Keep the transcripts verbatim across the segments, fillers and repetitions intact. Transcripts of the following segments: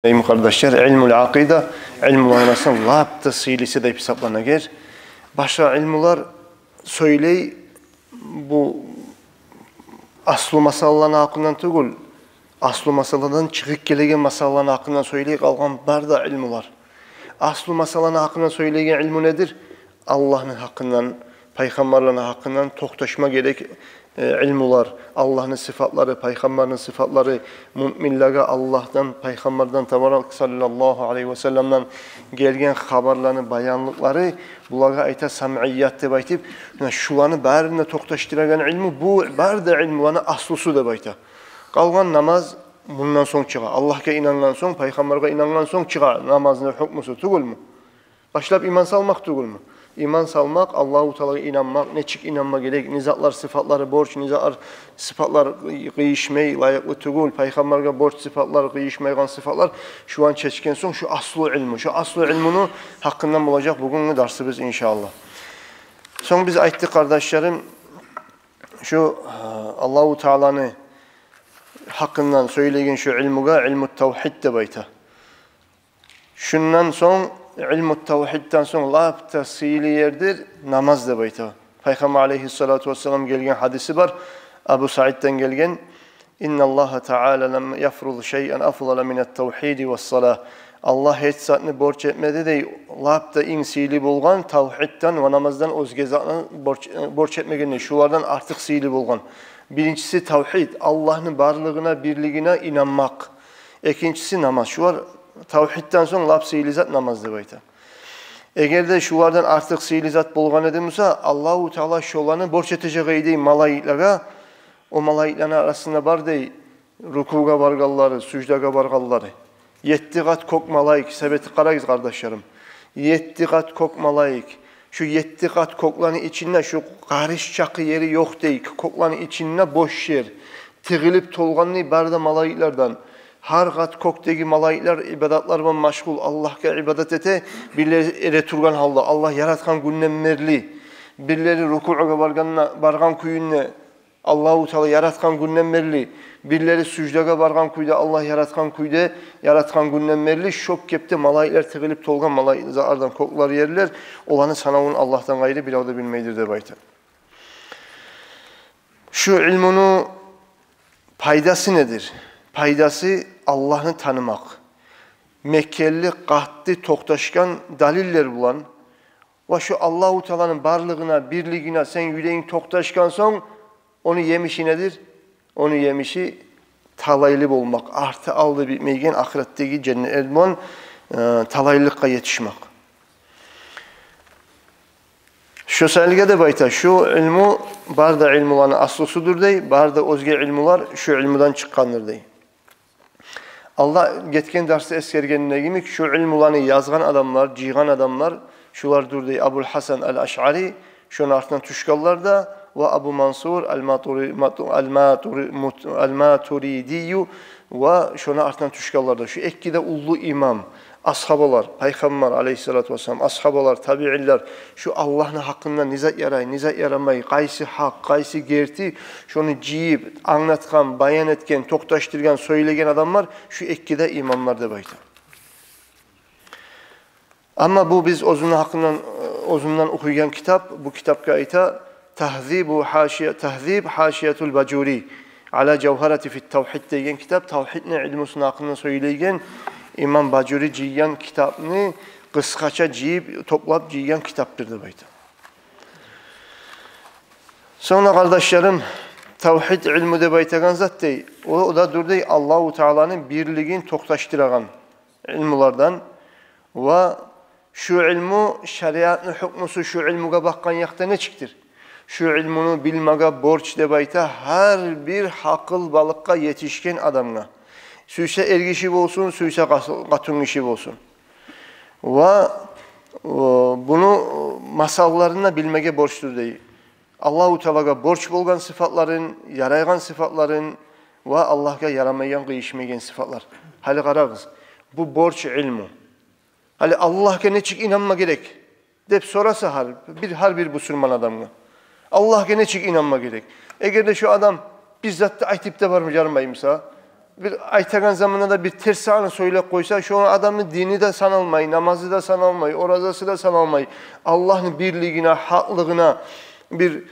Эй, къардашлар, илмул акъида илмуланы арасында лап да сыйлысы деп гьисаплана. Гер башгъа илмулар сёйлей бу аслу масъалаланы гьакъындан тюгюл, аслу масъаладан чыгъып гелеген масъалаланы гьакъындан сёйлей къалгъан бары да илмулар. Аслу масъаланы гьакъындан сёйлейген илму недир? Аллагьны гьакъындан, пайхаммарланы гьакъындан токъташма герек, э, илмулар. Аллагьны сыфатлары, пайхаммарны сыфатлары, муъминлеге Аллагьдан, пайхаммардан, табарак, саллаллагьу алайгьи ва салламдан гелген хабарланы баянлыкълары, булагъа айта самъият деп айтып. Муна шуланы барын да токъташдырагъан илму, бу бары да илмуланы аслусу деп айта. Къалгъан намаз мундан сонг чыгъа. Аллагьгъа инангъан сонг, пайхаммаргъа инангъан сонг чыгъа намазны гьукмусу, тюгюлмю? Башлап иман салмакъ тюгюлмю? Иман салмакъ, Аллагьу Таалагъа инанмакъ, нечик инанма герек, не затлар сыфатлары борч, не затлар сыфатлар къыйышмай, лайыкълы тюгюл, пайхаммаргъа борч сыфатлар, къыйышмайгъан сыфатлар, шуланы чечген сонг, шу аслу илму, шу аслу илмуну гьакъындан болажакъ бугюнгю дарсыбыз, иншааллагь. Сонг биз айтдыкъ, къардашларым, шу, э, Аллагьу Тааланы гьакъындан сёйлейген шу илмугъа илму тавгьид деп айта. Шундан сонг, илму тавгьидден сонг лап да сыйлы ердир намаз деп айта. Пайхаммар алайгьиссалату вассалам гелген гьадиси бар, Абу Саидден гелген: «Инналлагьа таала лам яфруз шайъан афзала минат тавгьиди вас салагь». Аллагь гьеч затны борч этмеди дей, лап да инг сыйлы болгъан тавгьидден ва намаздан оьзге затны борч, борч этмеген дей, шулардан артыкъ сыйлы болгъан. Биринчиси тавгьид, Аллагьны барлыгъына, бирлигине инанмакъ. Экинчиси намаз. Шулар тавгьидден сонг лап сыйлы зат намаз деп айта. Эгер де шулардан артыкъ сыйлы зат болгъан эди буса, Аллагьу Таала шоланы борч этежек эди малайиклеге. О малайиклени арасында бар дей рукугъа баргъанлары, суждагъа баргъанлары. Етти къат кёк малайик, себеп этип къарагъыз, къардашларым. Етти къат кёк малайик. Шу етти къат кёклени ичинде шу къарыш чакъы ери ёкъ дей, кёклени ичинде бош ер. Тыгъылып толгъан дей бары да малайиклерден. Гьар къат кёкдеги малайиклер ибадатлар булан машгъул, Аллагьгъа ибадат эте, бирлери эретургъан гьалда, Аллагь яратгъан гюнден берли. Бирлери рукугъа баргъанда, баргъан кюйде, Аллагьу Таала яратгъан гюнден берли, бирлери суждагъа баргъан кюйде, Аллагь яратгъан кюйде, яратгъан гюнден берли, шо кепде малайиклер тыгъылып толгъан малайик затлардан кёклер, ерлер, оланы санавун Аллагьдан къайры бирев де билмейдир деп айта. Шу илмуну пайдасы недир? Пайдасы — Аллагьны танымакъ. Мекенли, къатты токъташгъан далиллер булан ва шу Аллагьу Тааланы барлыгъына, бирлигине сен юрегинг токъташгъан сонг, ону емиши недир? Ону емиши — талайлы болмакъ, арты-алды битмейген ахыраттагъы женнет булан, э, талайлылыкъгъа етишмек. Шо саялы деп айта, шу илму бары да илмуланы аслусудур дей, бары да оьзге илмулар шу илмудан чыкъгъандыр дей. Алда гетген дарсда эсгергенде йимик, шу илмуланы язгъан адамлар, жыйгъан адамлар шулардыр дей: Абул Гьасан ал-Ашъари, шону артындан тюшгенлер де, ва Абу Мансур ал-Матури-, Мату-, ал-Матури-, Мут-, ал-Матуридию, ва шону артындан тюшгенлер де. Шу эки де уллу имам, асгьабалар, Пайхаммар алайгьиссалату вассалам, асгьабалар, табиинлер, шу Аллагьны гьакъында не зат ярай, не зат ярамай, къайсы гьакъ, къайсы герти, шону жыйып англатгъан, баян этген, токъташдыргъан, сёйлеген адамлар шу эки де имамлар деп айта. Амма бу биз оьзюню гьакъындан, оьзюнден охуйгъан китап, бу китапгъа айта Тагьзибу гьашия-, Тагьзиб гьашиятул Бажури ала Жавгьарати фит тавгьид деген китап, тавгьидни илмусуну гьакъында сёйлейген имам Бажури жыйгъан китапны, къысгъача жыйып, топлап жыйгъан китапдыр деп айта. Сонг да, къардашларым, тавгьид илму деп айтагъан зат дей, о, о да дюр дей Аллагьу Тааланы бирлигин токъташдырагъан илмулардан. Ва шу илму, шариатны гьукмусу шу илмугъа бакъгъан якъда нечикдир? Шу илмуну билмеге борч деп айта гьар бир гьакъылбалыкъгъа етишген адамгъа. Сюйсе эргиши болсун, сюйсе къас-, къатынгиши болсун. Ва, э, буну масъалаларын да билмеге борчдур дей. Аллагьу Таалагъа борч болгъан сыфатларын, ярайгъан сыфатларын ва Аллагьгъа ярамайгъан, къыйышмайгъан сыфатлар. Гьали къарагъыз, бу борч илму. Гьали Аллагьгъа нечик инанма герек деп сораса гьар бир, гьар бир бусурман адамгъа, Аллагьгъа нечик инанма герек? Эгер де шу адам бир зат да айтып да бармай, жармаймыса, бир айтагъан заманда да бир терс затны сёйлеп къойса, шо адамны дини де саналмай, намазы да саналмай, оразасы да саналмай, Аллагьны бирлигине, гьакълыгъына бир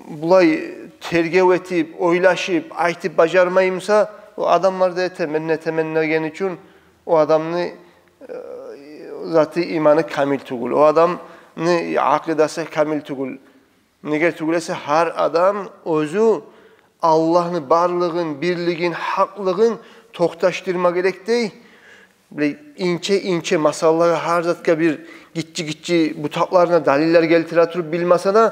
булай тергев этип, ойлашып, айтып бажармай буса, о адамлар да эте, мен этемен дегени учун, о адамны, э, заты, иманы камил тюгюл, о адамны акъидасы камил тюгюл. Неге тюгюл эсе, гьар адам оьзю Аллагьны барлыгъын, бирлигин, гьакълыгъын токъташдырма герек дей. Булай инче-инче масъалалагъа, гьар затгъа бир гиччи-гиччи бутакъларына далиллер гелтире туруп билмесе де,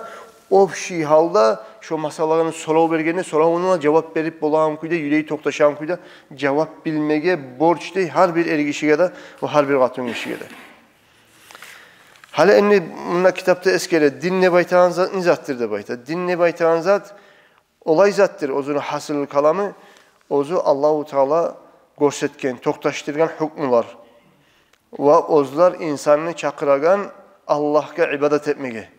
общий гьалда шо масъалагъа сорав бергенде, соравуна жавап берип болагъан кюйде, юреги токъташагъан кюйде жавап билмеге борч дей гьар бир эргишиге де, ва гьар бир къатынгишиге де. Гьали энни мунда китапда эсгере, дин деп айтагъан зат не затдыр деп айта. Дин деп айтагъан зат олай затдыр, оьзюню гьасил каламы, оьзю Аллагьу Таала гёрсетген, токъташдыргъан гьукмулар ва оьзлер инсанны чакъырагъан Аллагьгъа ибадат этмеге,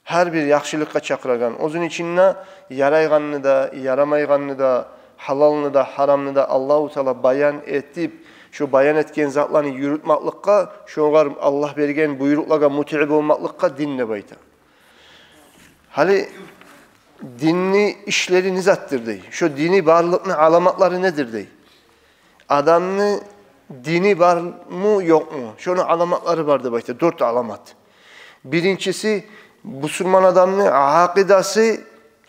гьар бир яхшылыкъгъа чакъырагъан. Оьзюню ичинде ярайгъанны да, ярамайгъанны да, гьалалны да, гьарамны да Аллагьу Таала баян этип, шо баян этген затланы юрютмакълыкъгъа, шогъар Аллагь берген буйрукълагъа мутиъ болмакълыкъгъа дин деп айта. Гьали динни ишлери не затдыр дей. Шо дини барлыкъны аламатлары недир дей. Адамны дини бармы, ёкъму? Шону аламатлары бар деп айта, дёрт аламат. Биринчиси, бусурман адамны акъидасы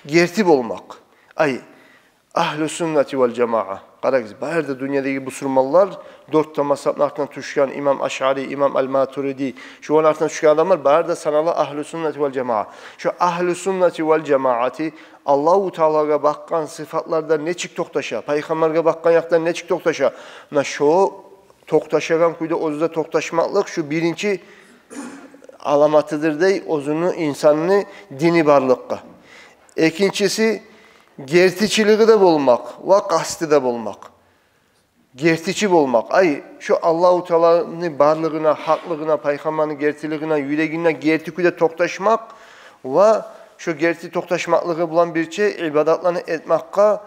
герти болмакъ. Ай, агьлу суннати вал жамаа. Къарагъыз, бары да дюньядагъы бусурманлар, дёрт де мазгьабны артына тюшген, имам Ашъари, имам Аль-Матуриди, шоланы артына тюшген адамлар бары да санала агьлу суннати вал жамаа. Шо агьлу суннати вал жамаати Аллагьу Таалагъа бакъгъан сыфатларда нечик токъташа, пайхаммаргъа бакъгъан якъда нечик токъташа, муна шо токъташагъан кюйде оьзю де токъташмакълыкъ, шо биринчи аламатыдыр дей оьзюню, инсанны дини барлыкъгъа. Экинчиси, гертичилиги де болмакъ ва къасты да болмакъ. Гертичи болмакъ. Ай, шо Аллагьу Тааланы барлыгъына, гьакълыгъына, пайхаммарны гертилигине юрегинде герти кюйде токъташмакъ ва шо герти токъташмакълыгъы булан бирче ибадатланы этмакъгъа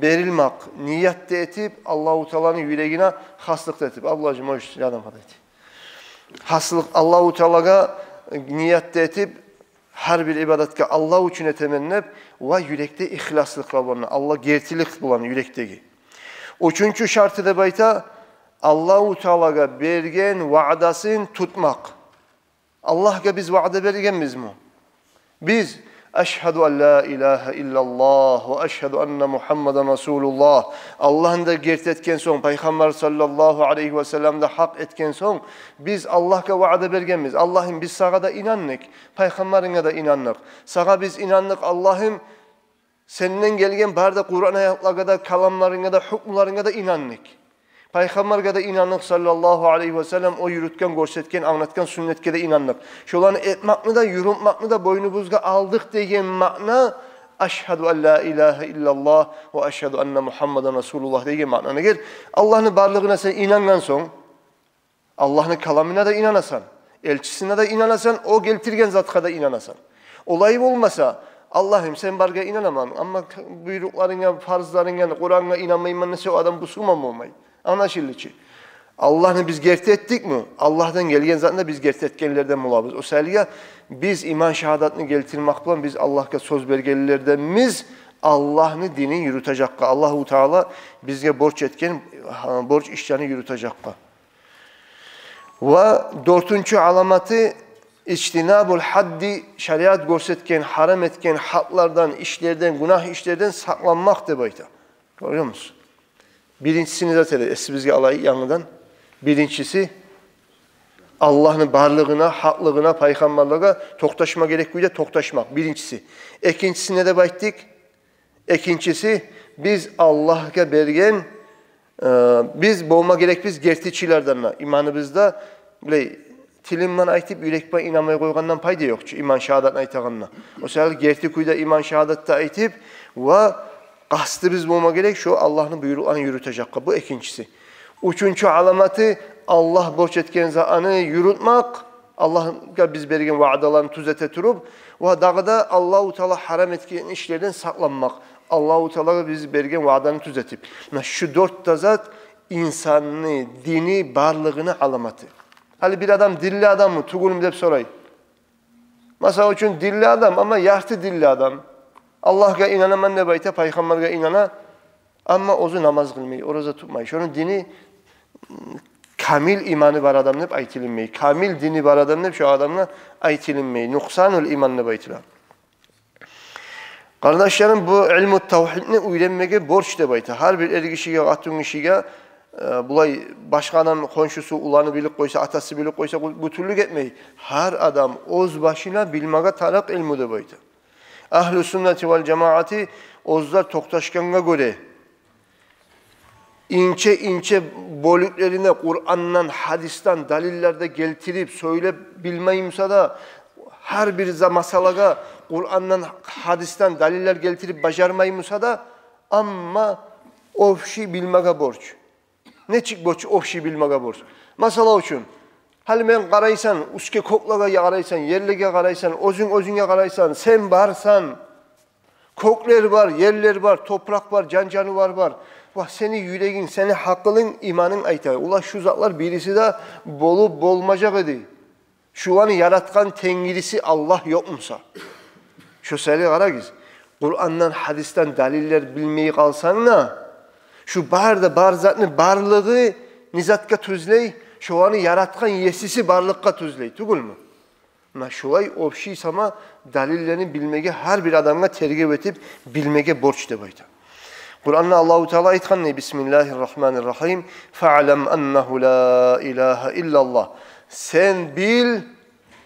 берилмакъ, ният да этип, Аллагьу Тааланы юрегине хаслыкъ да этип. Абдуллажим, о иш адам хатайды. Хаслыкъ, Аллагьу Таалагъа ният да этип, гьар бир ибадатгъа Аллагь учун этемен деп, ва юрекде ихласлыкъ булан, Аллагь, гертилик булан юрекдеги. Уьчюнчю шарты деп айта, Аллагьу Таалагъа берген ваъдасын тутмакъ. Аллагьгъа биз ваъда бергенбизми? Биз: «Ашгьаду ан ла илагьа иллаллагь ва ашгьаду анна Мугьаммадан расулуллагь». Аллагьны да герти этген сонг, пайхаммар саллаллагьу алайгьи ва салламны да гьакъ этген сонг, биз Аллагьгъа ваъда бергенбиз: «Аллагьым, биз сагъа да инандыкъ, пайхаммарынга да инандыкъ. Сагъа биз инандыкъ, Аллагьым, сенден гелген бары да Къуран аятлагъа да, каламларынга да, гьукмуларынга да инандыкъ. Пайхаммаргъа да инандыкъ, саллаллагьу алайгьи ва саллам, о юрютген, гёрсетген, англатгъан сюннетге де инандыкъ. Шоланы этмакъны да, юрютмакъны да бойнубузгъа алдыкъ» деген маъна «Ашгьаду ан ла илагьа иллаллагь ва ашгьаду анна Мугьаммадан расулуллагь» деген маъна. Эгер Аллагьны барлыгъына сен инангъан сонг, Аллагьны каламына да инанасан, элчисине де инанасан, о гелтирген затгъа да инанасан. Олай болмаса, «Аллагьым, сен баргъа инанаман, амма буйрукъларынга, фарзларынга, Къурангъа инанмайман» десе, о адам бусурман болмай. Англашылды чы. Аллагьны биз герти этдикми, Аллагьдан гелген затны да биз герти этгенлерден болабыз. О саялы биз иман шагьадатны гелтирмек булан биз Аллагьгъа сёз бергенлерденбиз, Аллагьны динин юрютежекге, Аллагьу Таала бизге борч этген, гьа, борч ишлени юрютежекге. Ва дёртюнчю аламаты, ижтинабул гьадди, шариат гёрсетген, гьарам этген гьатлардан, ишлерден, гюнагь ишлерден сакъланмакъ деп айта. Гёремисиз? Биринчиси не зат эди? Эсибизге алайыкъ янгыдан. Биринчиси, Аллагьны барлыгъына, гьакълыгъына, пайхаммарлагъа токъташма герек кюйде токъташмакъ. Биринчиси. Экинчиси не деп айтдыкъ? Экинчиси, биз Аллагьгъа берген, э, биз болма герекбиз гертичилерден де. Иманыбызда, билей, тилинг булан айтып, юрек булан инанмай къойгъандан пайда ёкъ чу, иман шагьадатны айтагъанда. О саялы герти кюйде иман шагьадатны айтып, ва къастыбыз болма герек шо Аллагьны буйрукъларын юрютежекге. Бу экинчиси. Уьчюнчю аламаты, Аллагь борч этген затны юрютмек, Аллагьгъа биз берген ваъдаларын тюзете туруп, ва дагъы да Аллагьу Таала гьарам этген ишлерден сакъланмакъ. Аллагьу Таалагъа биз берген ваъданы тюзетип. Муна шу дёрт де зат инсанны дини барлыгъыны аламаты. Гьали бир адам динли адаммы, тюгюлмю деп сорай. Масала учун, динли адам, амма ярты динли адам. Аллагьгъа инанаман деп айта, пайхаммаргъа инана, амма оьзю намаз къылмай, ораза тутмай. Шону дини камил иманы бар адам деп айтылынмай. Камил дини бар адам деп шо адамгъа айтылынмай. Нукъсанул иман деп айтыла. Къардашларым, бу илму тавгьидни уьйренмеге борч деп айта. Гьар бир эргишиге, къатынгишиге, э, булай башгъа адам, хоншусу, уланы билип къойса, атасы билип къойса, бу, бу тюрлю гетмей. Гьар адам оьз башына билмеге тарыкъ илму деп айта. Агьлу суннати вал жамаати оьзлер токъташгъангъа гёре, инче-инче бёлюклерине Къурандан, гьадисден далиллер де гелтирип, сёйлеп билмей буса да, гьар бир за-, масъалагъа Къурандан, гьадисден далиллер гелтирип бажармай буса да, амма общий билмеге борч. Нечик борч, общий билмеге борч? Масала учун, гьали мен къарайсан, уьстге кёклеге къарайсан, ерлеге къарайсан, оьзюнг оьзюнге къарайсан, сен барсан, кёклер бар, ерлер бар, топуракъ бар, жан-жанывар бар. Ва сени юрегинг, сени гьакъылынг, иманынг айта: «Ула, шу затлар бириси де болуп болмажакъ эди, шуланы яратгъан Тенгириси Аллагь ёкъ буса». Шо саялы къарагъыз, Къурандан, гьадисден далиллер билмей къалсанг да, шу бар да бар затны барлыгъы не затгъа тюзлей? Шоланы яратгъан есиси барлыкъгъа тюзлей, тюгюлмю? Муна шулай общий сама далиллени билмеге, гьар бир адамгъа тергев этип билмеге борч деп айта. Къуранда Аллагьу Таала айтгъан не: «Бисмиллагьир рагьманир рагьим. Фаълам аннагьу ла илагьа иллаллагь». Сен бил,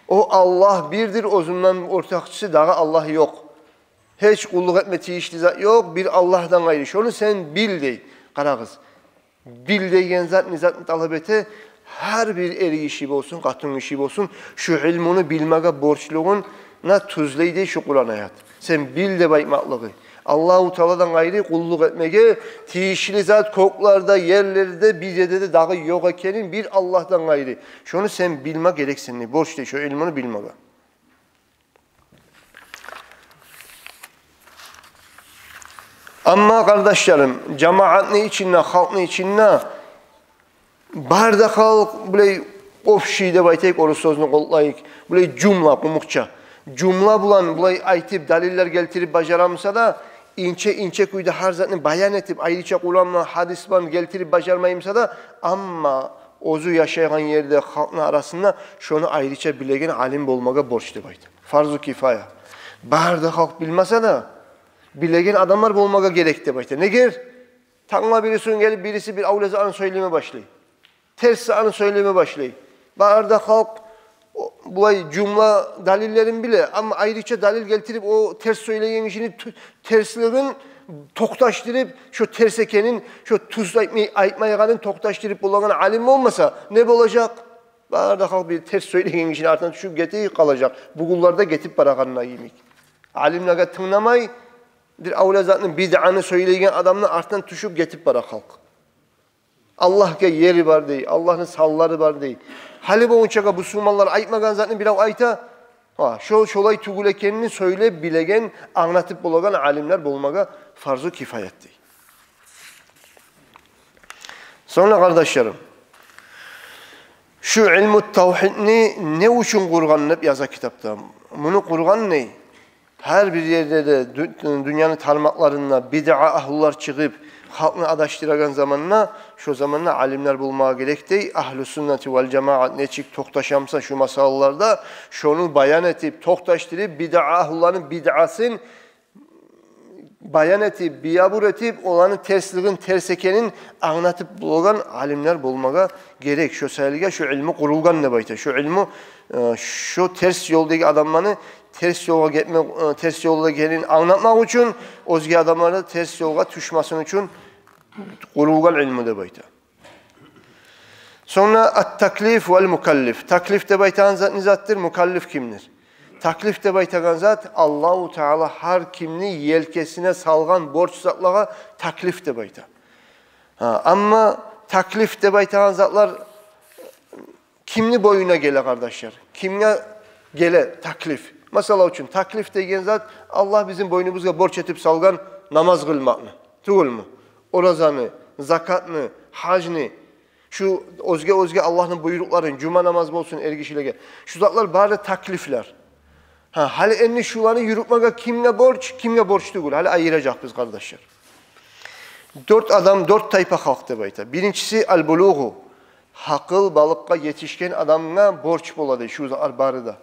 о Аллагь бирдир, оьзюнден ортакъчысы дагъы Аллагь ёкъ. Гьеч къуллукъ этме тийишли зат ёкъ бир Аллагьдан къайры. Шону сен бил дей. Къарагъыз. Бил деген зат не затны талап эте? Гьар бир эргиши болсун, къатынгиши болсун, шу илмуну билмеге борчлугъуна тюзлей дей шу Къуран аят. Сен бил деп айтмакълыгъы. Аллагьу Тааладан къайры къуллукъ этмеге тийишли зат кёклерде, ерлерде, бир ерде де дагъы ёкъ экенин, бир Аллагьдан къайры. Шону сен билме герексен дей, борч дей шу илмуну билмеге. Амма, къардашларым, жамаатны ичинде, халкъны ичинде бар да халкъ, булай общий деп айтайыкъ, орус сёзню къоллайыкъ, булай жумла, къумукъча, жумла булан булай айтып, далиллер гелтирип бажара буса да, инче-инче кюйде гьар затны баян этип, айрыча Къуран булан, гьадис булан гелтирип бажармай буса да, амма оьзю яшайгъан ерде, халкъны арасында шону айрыча билеген алим болмагъа борч деп айта. Фарзу кифая. Бар да халкъ билмесе де, билеген адамлар болмагъа герек деп айта. Неге? Тангала бирисин гелип, бириси бир авлия затны сёйлеме башлай. Терс затны сёйлеме башлай. Бар да халкъ, о, булай жумла далиллерин биле, амма айрыча далил гелтирип, о терс сёйлеген кишини тю-, терслигин токъташдырып, шо терс экенин, шо тюз айтмай, айтмайгъанын токъташдырып болагъан алим болмаса, не болажакъ? Бар да халкъ бир терс сёйлеген кишини артына тюшюп гетип къалажакъ. Бугюнлерде гетип барагъанына йимик. Алимлеге тынгламай, бир авлия затны, бидъаны сёйлеген адамны артына тюшюп гетип бара халкъ. Аллагьгъа ери бар дей, Аллагьны санлары бар дей. Гьали болгъунчагъа бусурманлар айтмагъан затны бирев айта, гьа, шо-, шолай тюгюл экенин сёйлеп билеген, англатып болагъан алимлер болмагъа фарзу кифаят дей. Сонг, къардашларым, шу илму тавгьидни не учун къургъан деп яза китапда. Муну къургъан не? Гьар бир ерде де, дю-, дюньяны тармакъларында бидъа агьлулар чыгъып, халкъны адашдырагъан заманда, шо заманда алимлер болмагъа герек дей, агьлу суннати вал жамаат нечик токъташа буса шу масъалаларда, шону баян этип, токъташдырып, бидъа агьлуланы бидъасын баян этип, биябур этип, оланы терслигин, терс экенин англатып болагъан алимлер болмагъа герек. Шо саялы шу илму къурулгъан деп айта. Шу илму, э, шо терс ёлдагъы адамланы терс ёлгъа гетме, э, терс ёлда экенин англатмакъ учун, оьзге адамлар да терс ёлгъа тюшмесин учун къурулгъан илму деп айта. Сонг ат-таклиф вал мукаллиф. Таклиф деп айтагъан зат не затдыр, мукаллиф кимдир? Таклиф деп айтагъан зат, Аллагьу Таала гьар кимни елкесине салгъан борч затлагъа таклиф деп айта. Гьа, амма таклиф деп айтагъан затлар кимни бойнуна геле, къардашлар? Кимге геле таклиф? Масала учун, таклиф деген зат Аллагь бизин бойнубузгъа борч этип салгъан Намаз къылмакъны, тюгюлмю? Оразаны, закатны, гьажны, шу оьзге-оьзге Аллагьны буйрукъларын, жума намаз болсун эргишилеге. Шу затлар бары таклифлер. Гьа, гьали энни шуланы юрютмеге кимге борч, кимге борч тюгюл? Гьали айыражакъбыз, къардашлар. Дёрт адам, дёрт тайпа халкъ деп айта. Биринчиси аль-булугъу. Гьакъылбалыкъгъа етишген адамгъа борч бола дей шу затлар бары да.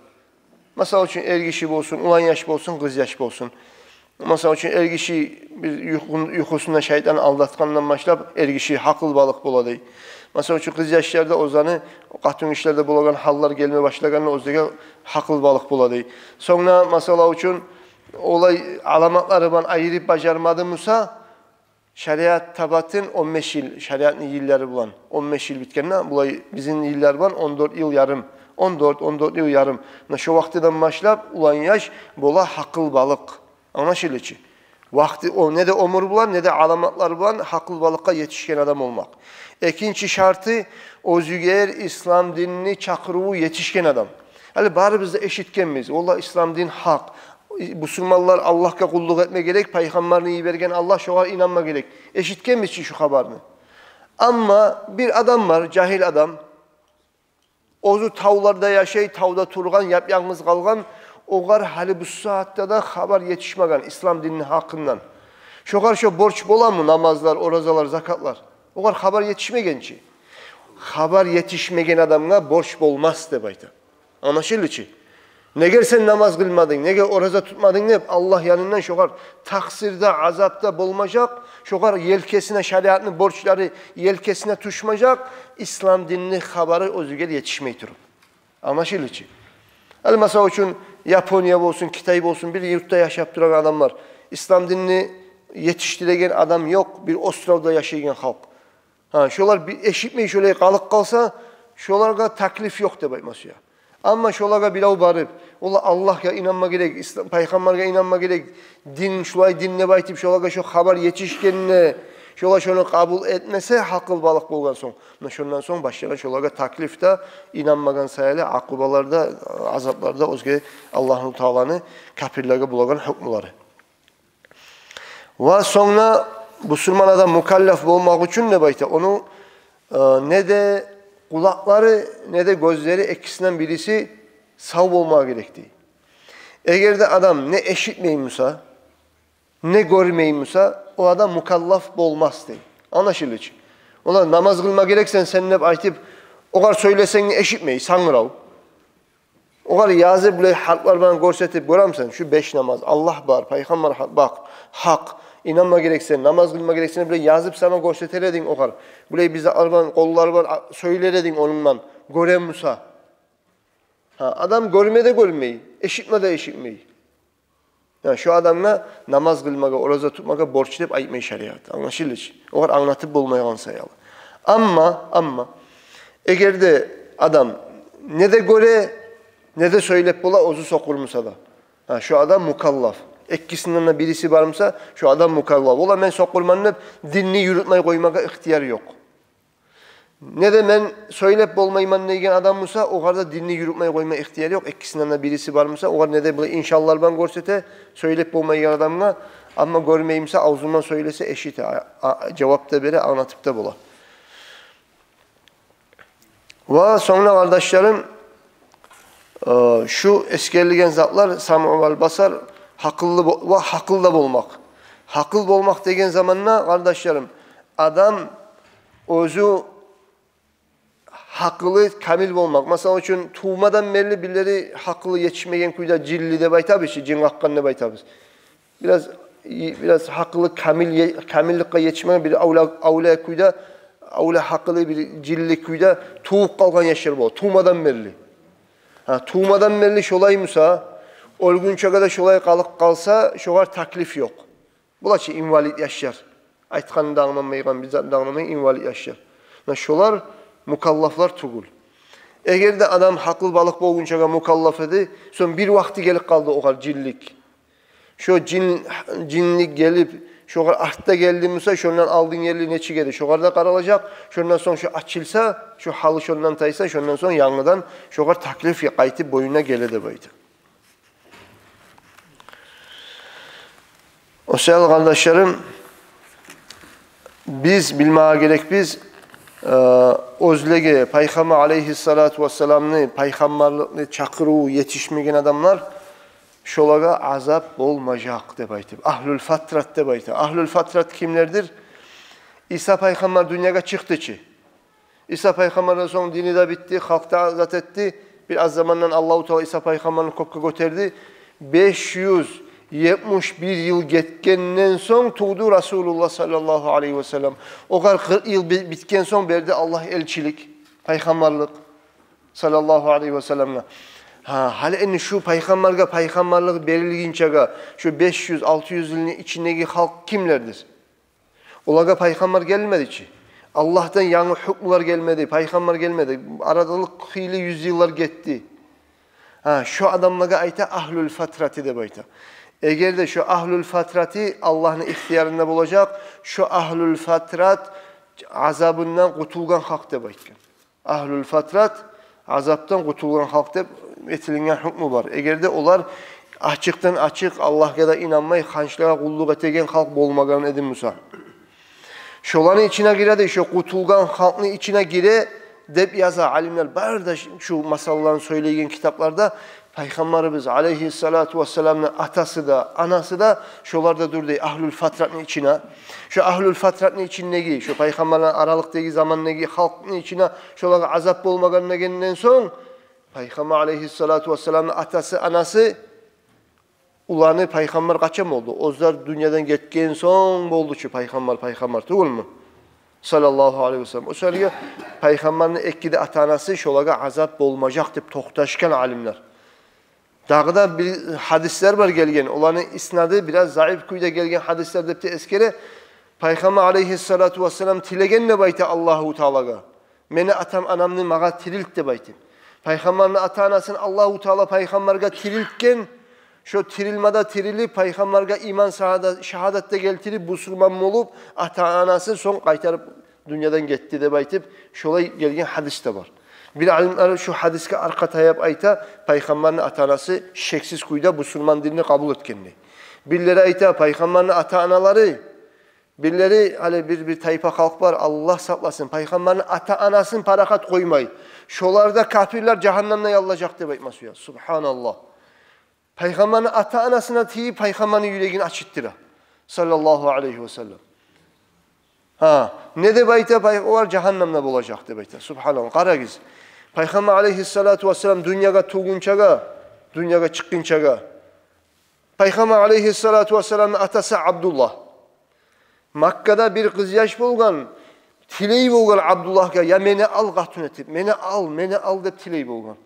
Масала учун, эргиши болсун, улан яш болсун, къыз яш болсун. Масала учун, эргиши бир юхун-, юхусунда шайтан алдатгъандан башлап, эргиши гьакъылбалыкъ бола дей. Масала учун, къыз яшларда оьзлени къатынгишилерде болагъан гьаллар гелме башлагъанда, оьзлеге гьакъылбалыкъ бола дей. Сонг да, масала учун, олай аламатлары булан айырып бажармады буса, шариат табатын он беш йыл, шариатны йыллары булан, он беш йыл битгенде, булай бизин йыллар булан он дёрт йыл ярым, он дёрт, он дёрт йыл ярым. Муна шо вакътиден башлап улан яш бола гьакъылбалыкъ. Англашылды чы? Вакъти о, не де оьмюр булан, не де аламатлар булан гьакъылбалыкъгъа етишген адам болмакъ. Экинчи шарты, оьзюгер ислам динни чакъырыву етишген адам. Гьали барыбыз да эшитгенбиз: «Валлагь, ислам дин гьакъ. Бусурманлар Аллагьгъа къуллукъ этме герек, пайхаммарны йиберген Аллагь, шогъар инанма герек». Эшитгенбиз чи шу хабарны. Амма бир адам бар, жагьил адам. Оьзю тавларда яшай, тавда тургъан, яп-янгыз къалгъан, огъар гьали бу сагьатда да хабар етишмеген ислам динни гьакъындан. Шогъар шо борч боламы намазлар, оразалар, закатлар? Огъар хабар етишмеген чи. Хабар етишмеген адамгъа борч болмас деп айта. Англашылды чы? Неге сен намаз къылмадынг, неге ораза тутмадынг деп Аллагь янындан шогъар такъсыр да, азап да болмажакъ, шогъар елкесине шариатны борчлары елкесине тюшмежек, ислам динни хабары оьзюгер етишмей туруп. Англашылды чы? Гьали, масала учун, Япония болсун, Китай болсун, бир юртда яшап турагъан адамлар. Ислам динни етишдиреген адам ёкъ, бир островда яшайгъан халкъ. Гьа, шолар бир эшитмей, шолай къалып къалса, шолагъа таклиф ёкъ деп айтма сюе. Амма шолагъа бирев барып: «Валлагь, Аллагьгъа инанма герек, ислам, пайхаммаргъа инанма герек, дин шулай дин», — деп айтып, шолагъа шо хабар етишгенде, шолар шону къабул этмесе, гьакъылбалыкъ болгъан сонг, муна шондан сонг башлана шолагъа таклиф де, инанмагъан саялы акъубалар да, азаплар да, оьзге Аллагьу Тааланы капирлеге болагъан гьукмулары. Ва сонг да бусурман адам мукаллаф болмакъ учун, деп айта, ону, э, не де къулакълары, не де гёзлери, экисинден бириси сав болмагъа герек дей. Эгер де адам не эшитмей буса, не гёрмей буса, о адам мукаллаф болмас дей. Англашылды чы? Олар намаз къылма герексен сен деп айтып, огъар сёйлесенг де эшитмей, сангырав. Огъар язып, булай гьарплар булан гёрсетип: «Гёремисен, шу беш намаз, Аллагь бар, пайхаммар гьа-, бакъ, гьакъ, инанма герексен, намаз къылма герексен», — деп булай язып сама гёрсетер эдинг огъар. Булай бир затлар булан, къоллар булан, а, сёйлер эдинг онунг булан, гёре буса. Гьа, адам гёрме де гёрмей, эшитме де эшитмей. Я, шо адамгъа намаз къылмагъа, ораза тутмагъа борч деп айтмай шариат. Англашылды чы? Огъар англатып болмайгъан саялы. Амма, амма, эгер де адам не де гёре, не де сёйлеп бола, оьзю сокъур буса да, гьа, шо адам мукаллаф. Экисинден де бириси бар буса, шо адам мукаллаф. Олар «мен сокъурман» деп динни юрютмей къоймагъа ихтияр ёкъ. Не де «мен сёйлеп болмайман» деген адам буса, огъар да динни юрютмей къойма ихтияр ёкъ. Экисинден де бириси бар буса, огъар не де булай иншаллар булан гёрсете сёйлеп болмайгъан адамгъа, амма гёрмей буса, авзундан сёйлесе, эшите, а, а, жавап да бере, англатып да бола. Ва сонг да, къардашларым, э, шу эсгерилген затлар, самъу вал басар, гьакъыллы бо-, ва гьакъылда болмакъ. Гьакъыл болмакъ деген заманда, къардашларым, адам оьзю гьакъылы камил болмакъ. Масала учун, тувмадан берли бирлери гьакъылы етишмеген кюйде жинли деп айтабыз чы, жин къакъгъан деп айтабыз. Бираз, бираз гьакъылы камил е-, камилликге етишмеген бир авлия, авлия кюйде, авлия гьакъылы бир жинли кюйде тувуп къалгъан яшлар бола, тувмадан берли. Гьа, тувмадан берли шолай буса, оьлгюнчеге де шолай къалып къалса, шогъар таклиф ёкъ. Булар чы инвалид яшлар. Айтгъанны да англамайгъан, бир затны да англамайгъан инвалид яшлар. Муна шолар мукаллафлар тюгюл. Эгер де адам гьакъылбалыкъ болгъунчагъа мукаллаф эди, сонг бир вакъти гелип къалды огъар жинлик. Шо жин, жинлик гелип, шогъар артда гелди буса, шондан алдын ерли нечик эди, шогъар да къаралажакъ. Шондан сонг шо ачылса, шо гьалы шондан тайса, шондан сонг янгыдан шогъар таклиф къайтып бойнуна геле деп айта. О саялы, къардашларым, биз билмеге герекбиз, э, оьзлеге Пайхаммар алейгьиссалату вассаламны пайхаммарлыкъны чакъырыву етишмеген адамлар, шолагъа азап болмажакъ деп айтып, агьлюл фатрат деп айта. Агьлюл фатрат кимлердир? Иса пайхаммар дюньягъа чыкъды чы. Иса пайхаммардан сонг дини де битди, халкъ да азат этди. Бир аз замандан Аллагьу Таала Иса пайхаммарны кёкге гётерди. Беш юз етмиш бир йыл гетгенден сонг тувду Расулуллагь саллаллагьу алайгьи васаллам. Огъар къыркъ йыл би-, битген сонг берди Аллагь элчилик, пайхаммарлыкъ саллаллагьу алайгьи васалламгъа. Гьа, гьали энни шу пайхаммаргъа пайхаммарлыкъ берилгинчеге, шу беш юз, алты юз йылны ичиндеги халкъ кимлердир? Олагъа пайхаммар гелмеди чи. Аллагьдан янгы гьукмулар гелмеди, пайхаммар гелмеди. Аралыкъ хыйлы юз йыллар гетди. Гьа, шо адамлагъа айта агьлюл фатрати деп айта. Эгер де шо агьлюл фатрати Аллагьны ихтиярында болажакъ, шо агьлюл фатрат азабындан къутулгъан халкъ деп айтгъан. Агьлюл фатрат азапдан къутулгъан халкъ деп этилинген гьукму бар. Эгер де олар ачыкъдан-ачыкъ Аллагьгъа да инанмай, ханчлагъа къуллукъ этеген халкъ болмагъан эди буса. Шоланы ичине гиреди, шо къутулгъан халкъны ичине гире деп яза алимлер. Бары да шу масъалаланы сёйлейген китапларда Пайхаммарыбыз алайгьиссалату вассаламны атасы да, анасы да шолар да дюр дей агьлюл фатратны ичине. Шо агьлюл фатратны ичиндеги, шо пайхаммарланы аралыкъдагъы замандагъы халкъны ичине шолагъа азап болмагъан дегенден сонг, Пайхаммар алайгьиссалату вассаламны атасы, анасы, уланы пайхаммар къачан болду? Оьзлер дюньядан гетген сонг болду чу пайхаммар, пайхаммар тюгюлмю? Саллаллагьу алайгьи васаллам. О саялы пайхаммарны эки де ата-анасы, шолагъа азап болмажакъ деп токъташгъан алимлер. Дагъы да бир гьадислер бар гелген. Оланы иснады бираз заиф кюйде гелген гьадислер деп де эсгере. Пайхаммар алайгьиссалату вассалам тилеген деп айта Аллагьу Таалагъа: «Мени атам-анамны магъа тирилт», – деп айтып. Пайхаммарны ата-анасын Аллагьу Таала пайхаммаргъа тирилтген. Шо тирилмеде тирилип, пайхаммаргъа иман шагьада-, шагьадат да гелтирип, бусурман болуп, ата-анасы сонг къайтарып дюньядан гетди деп айтып, шолай гелген гьадис де бар. Бир алимлер шу гьадисге аркъа таяп айта, пайхаммарны ата-анасы шексиз кюйде бусурман динни къабул этген дей. Бирлери айта, пайхаммарны ата-аналары, бирлери, гьали бир, бир тайпа халкъ бар, Аллагь сакъласын, пайхаммарны ата-анасын парахат къоймай, шолар да, капирлер, жагьаннемде яллажакъ деп айтма сюе. Субгьаналлагь. Пайхаммарны ата-анасына тийип, пайхаммарны юрегин ачытдыра. Саллаллагьу алайгьи васаллам. Гьа, не деп айта, пай-, олар жагьаннемде болажакъ деп айта. Субгьаналлагь. Къарагъыз. Пайхаммар алайгьиссалату вассалам дюньягъа тувгъунчагъа, дюньягъа чыкъгъынчагъа, Пайхаммар алайгьиссалату вассаламны атасы Абдуллагь. Маккада бир къызъяш болгъан, тилей болгъан Абдуллагьгъа: «Я мени ал къатын этип, мени ал, мени ал», – деп тилей болгъан.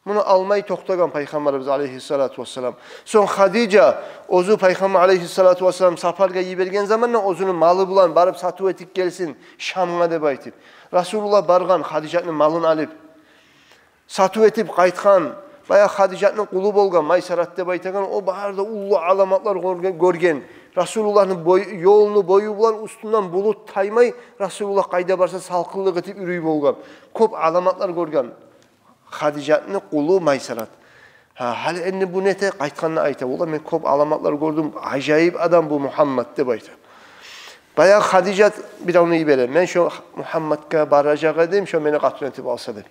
Муну алмай токътагъан Пайхаммарыбыз алайгьиссалату вассалам. Сонг Хадижа, оьзю Пайхаммар алайгьиссалату вассалам сапаргъа йиберген заманда оьзюню малы булан барып сатыв этип гелсин Шамгъа деп айтып, Расулуллагь баргъан Хадижатны малын алып. Сатыв этип къайтгъан, баягъы Хадижатны къулу болгъан Майсарат деп айтагъан, о бары да уллу аламатлар гёрген, гёрген. Расулуллагьны бой-, ёлну бою булан уьстюнден булут таймай, Расулуллагь къайда барса салкъынлыкъ этип юрюй болгъан. Кёп аламатлар гёрген Хадижатны къулу Майсарат. Гьа, гьали энни бу не эте, къайтгъанда айта: «Валлагь, мен кёп аламатлар гёрдюм, ажайып адам бу Мугьаммад», – деп айта. Баягъы Хадижат биревню йибере: «Мен шо Мугьаммадгъа баражакъ эдим, шо мени къатын этип алса», – деп.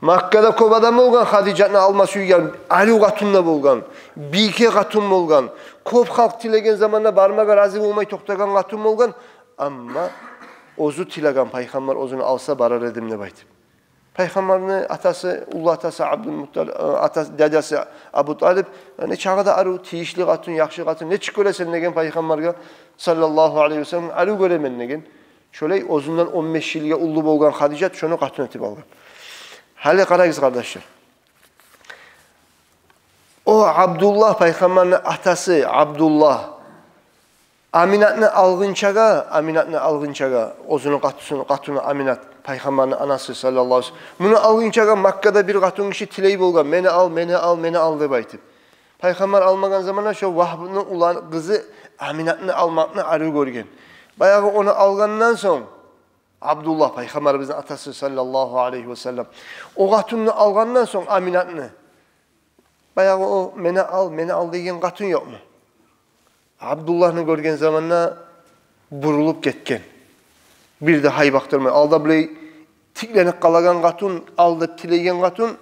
Маккада кёп адам болгъан Хадижатны алма сюйген, арив къатын да болгъан, бийке къатын болгъан. Кёп халкъ тилеген заманда бармагъа рази болмай токътагъан къатын болгъан. Амма оьзю тилеген, Пайхаммар оьзюню алса, барар эдим деп айтып. Пайхаммарны атасы, уллу атасы Абдулмуттал-, атасы, дядясы Абу Талип, яни, чагъы да арив, тийишли къатын, яхшы къатын, нечик гёресен деген Пайхаммаргъа, саллаллагьу алайгьи васаллам, арив гёремен деген. Шолай оьзюнден он беш йылгъа уллу болгъан Хадижат шону къатын этип алгъан. Гьали къарагъыз, къардашлар. О Абдуллагь, Пайхаммарны атасы Абдуллагь, Аминатны алгъынчагъа, Аминатны алгъынчагъа, оьзюню къатусуну, къатыны Аминат, Пайхаммарны анасы, саллаллагьу алайгьи васаллам. Муну алгъынчагъа Маккада бир къатын гиши тилей болгъан: «Мени ал, мени ал, мени ал», – деп айтып. Пайхаммар алмагъан заманда шо Вагьбны улан къызы Аминатны алмакъны арив гёрген. Баягъы ону алгъандан сонг, Абдуллагь, Пайхаммарыбызны атасы, саллаллагьу алайгьи васаллам, о къатынны алгъандан сонг, Аминатны, баягъы о «мени ал, мени ал» деген къатын ёкъму? Абдуллагьны гёрген заманда бурулуп гетген. Бир де гьай бакъдырмай. Алда булай тикленип къалагъан къатын, алда тилейген къатын.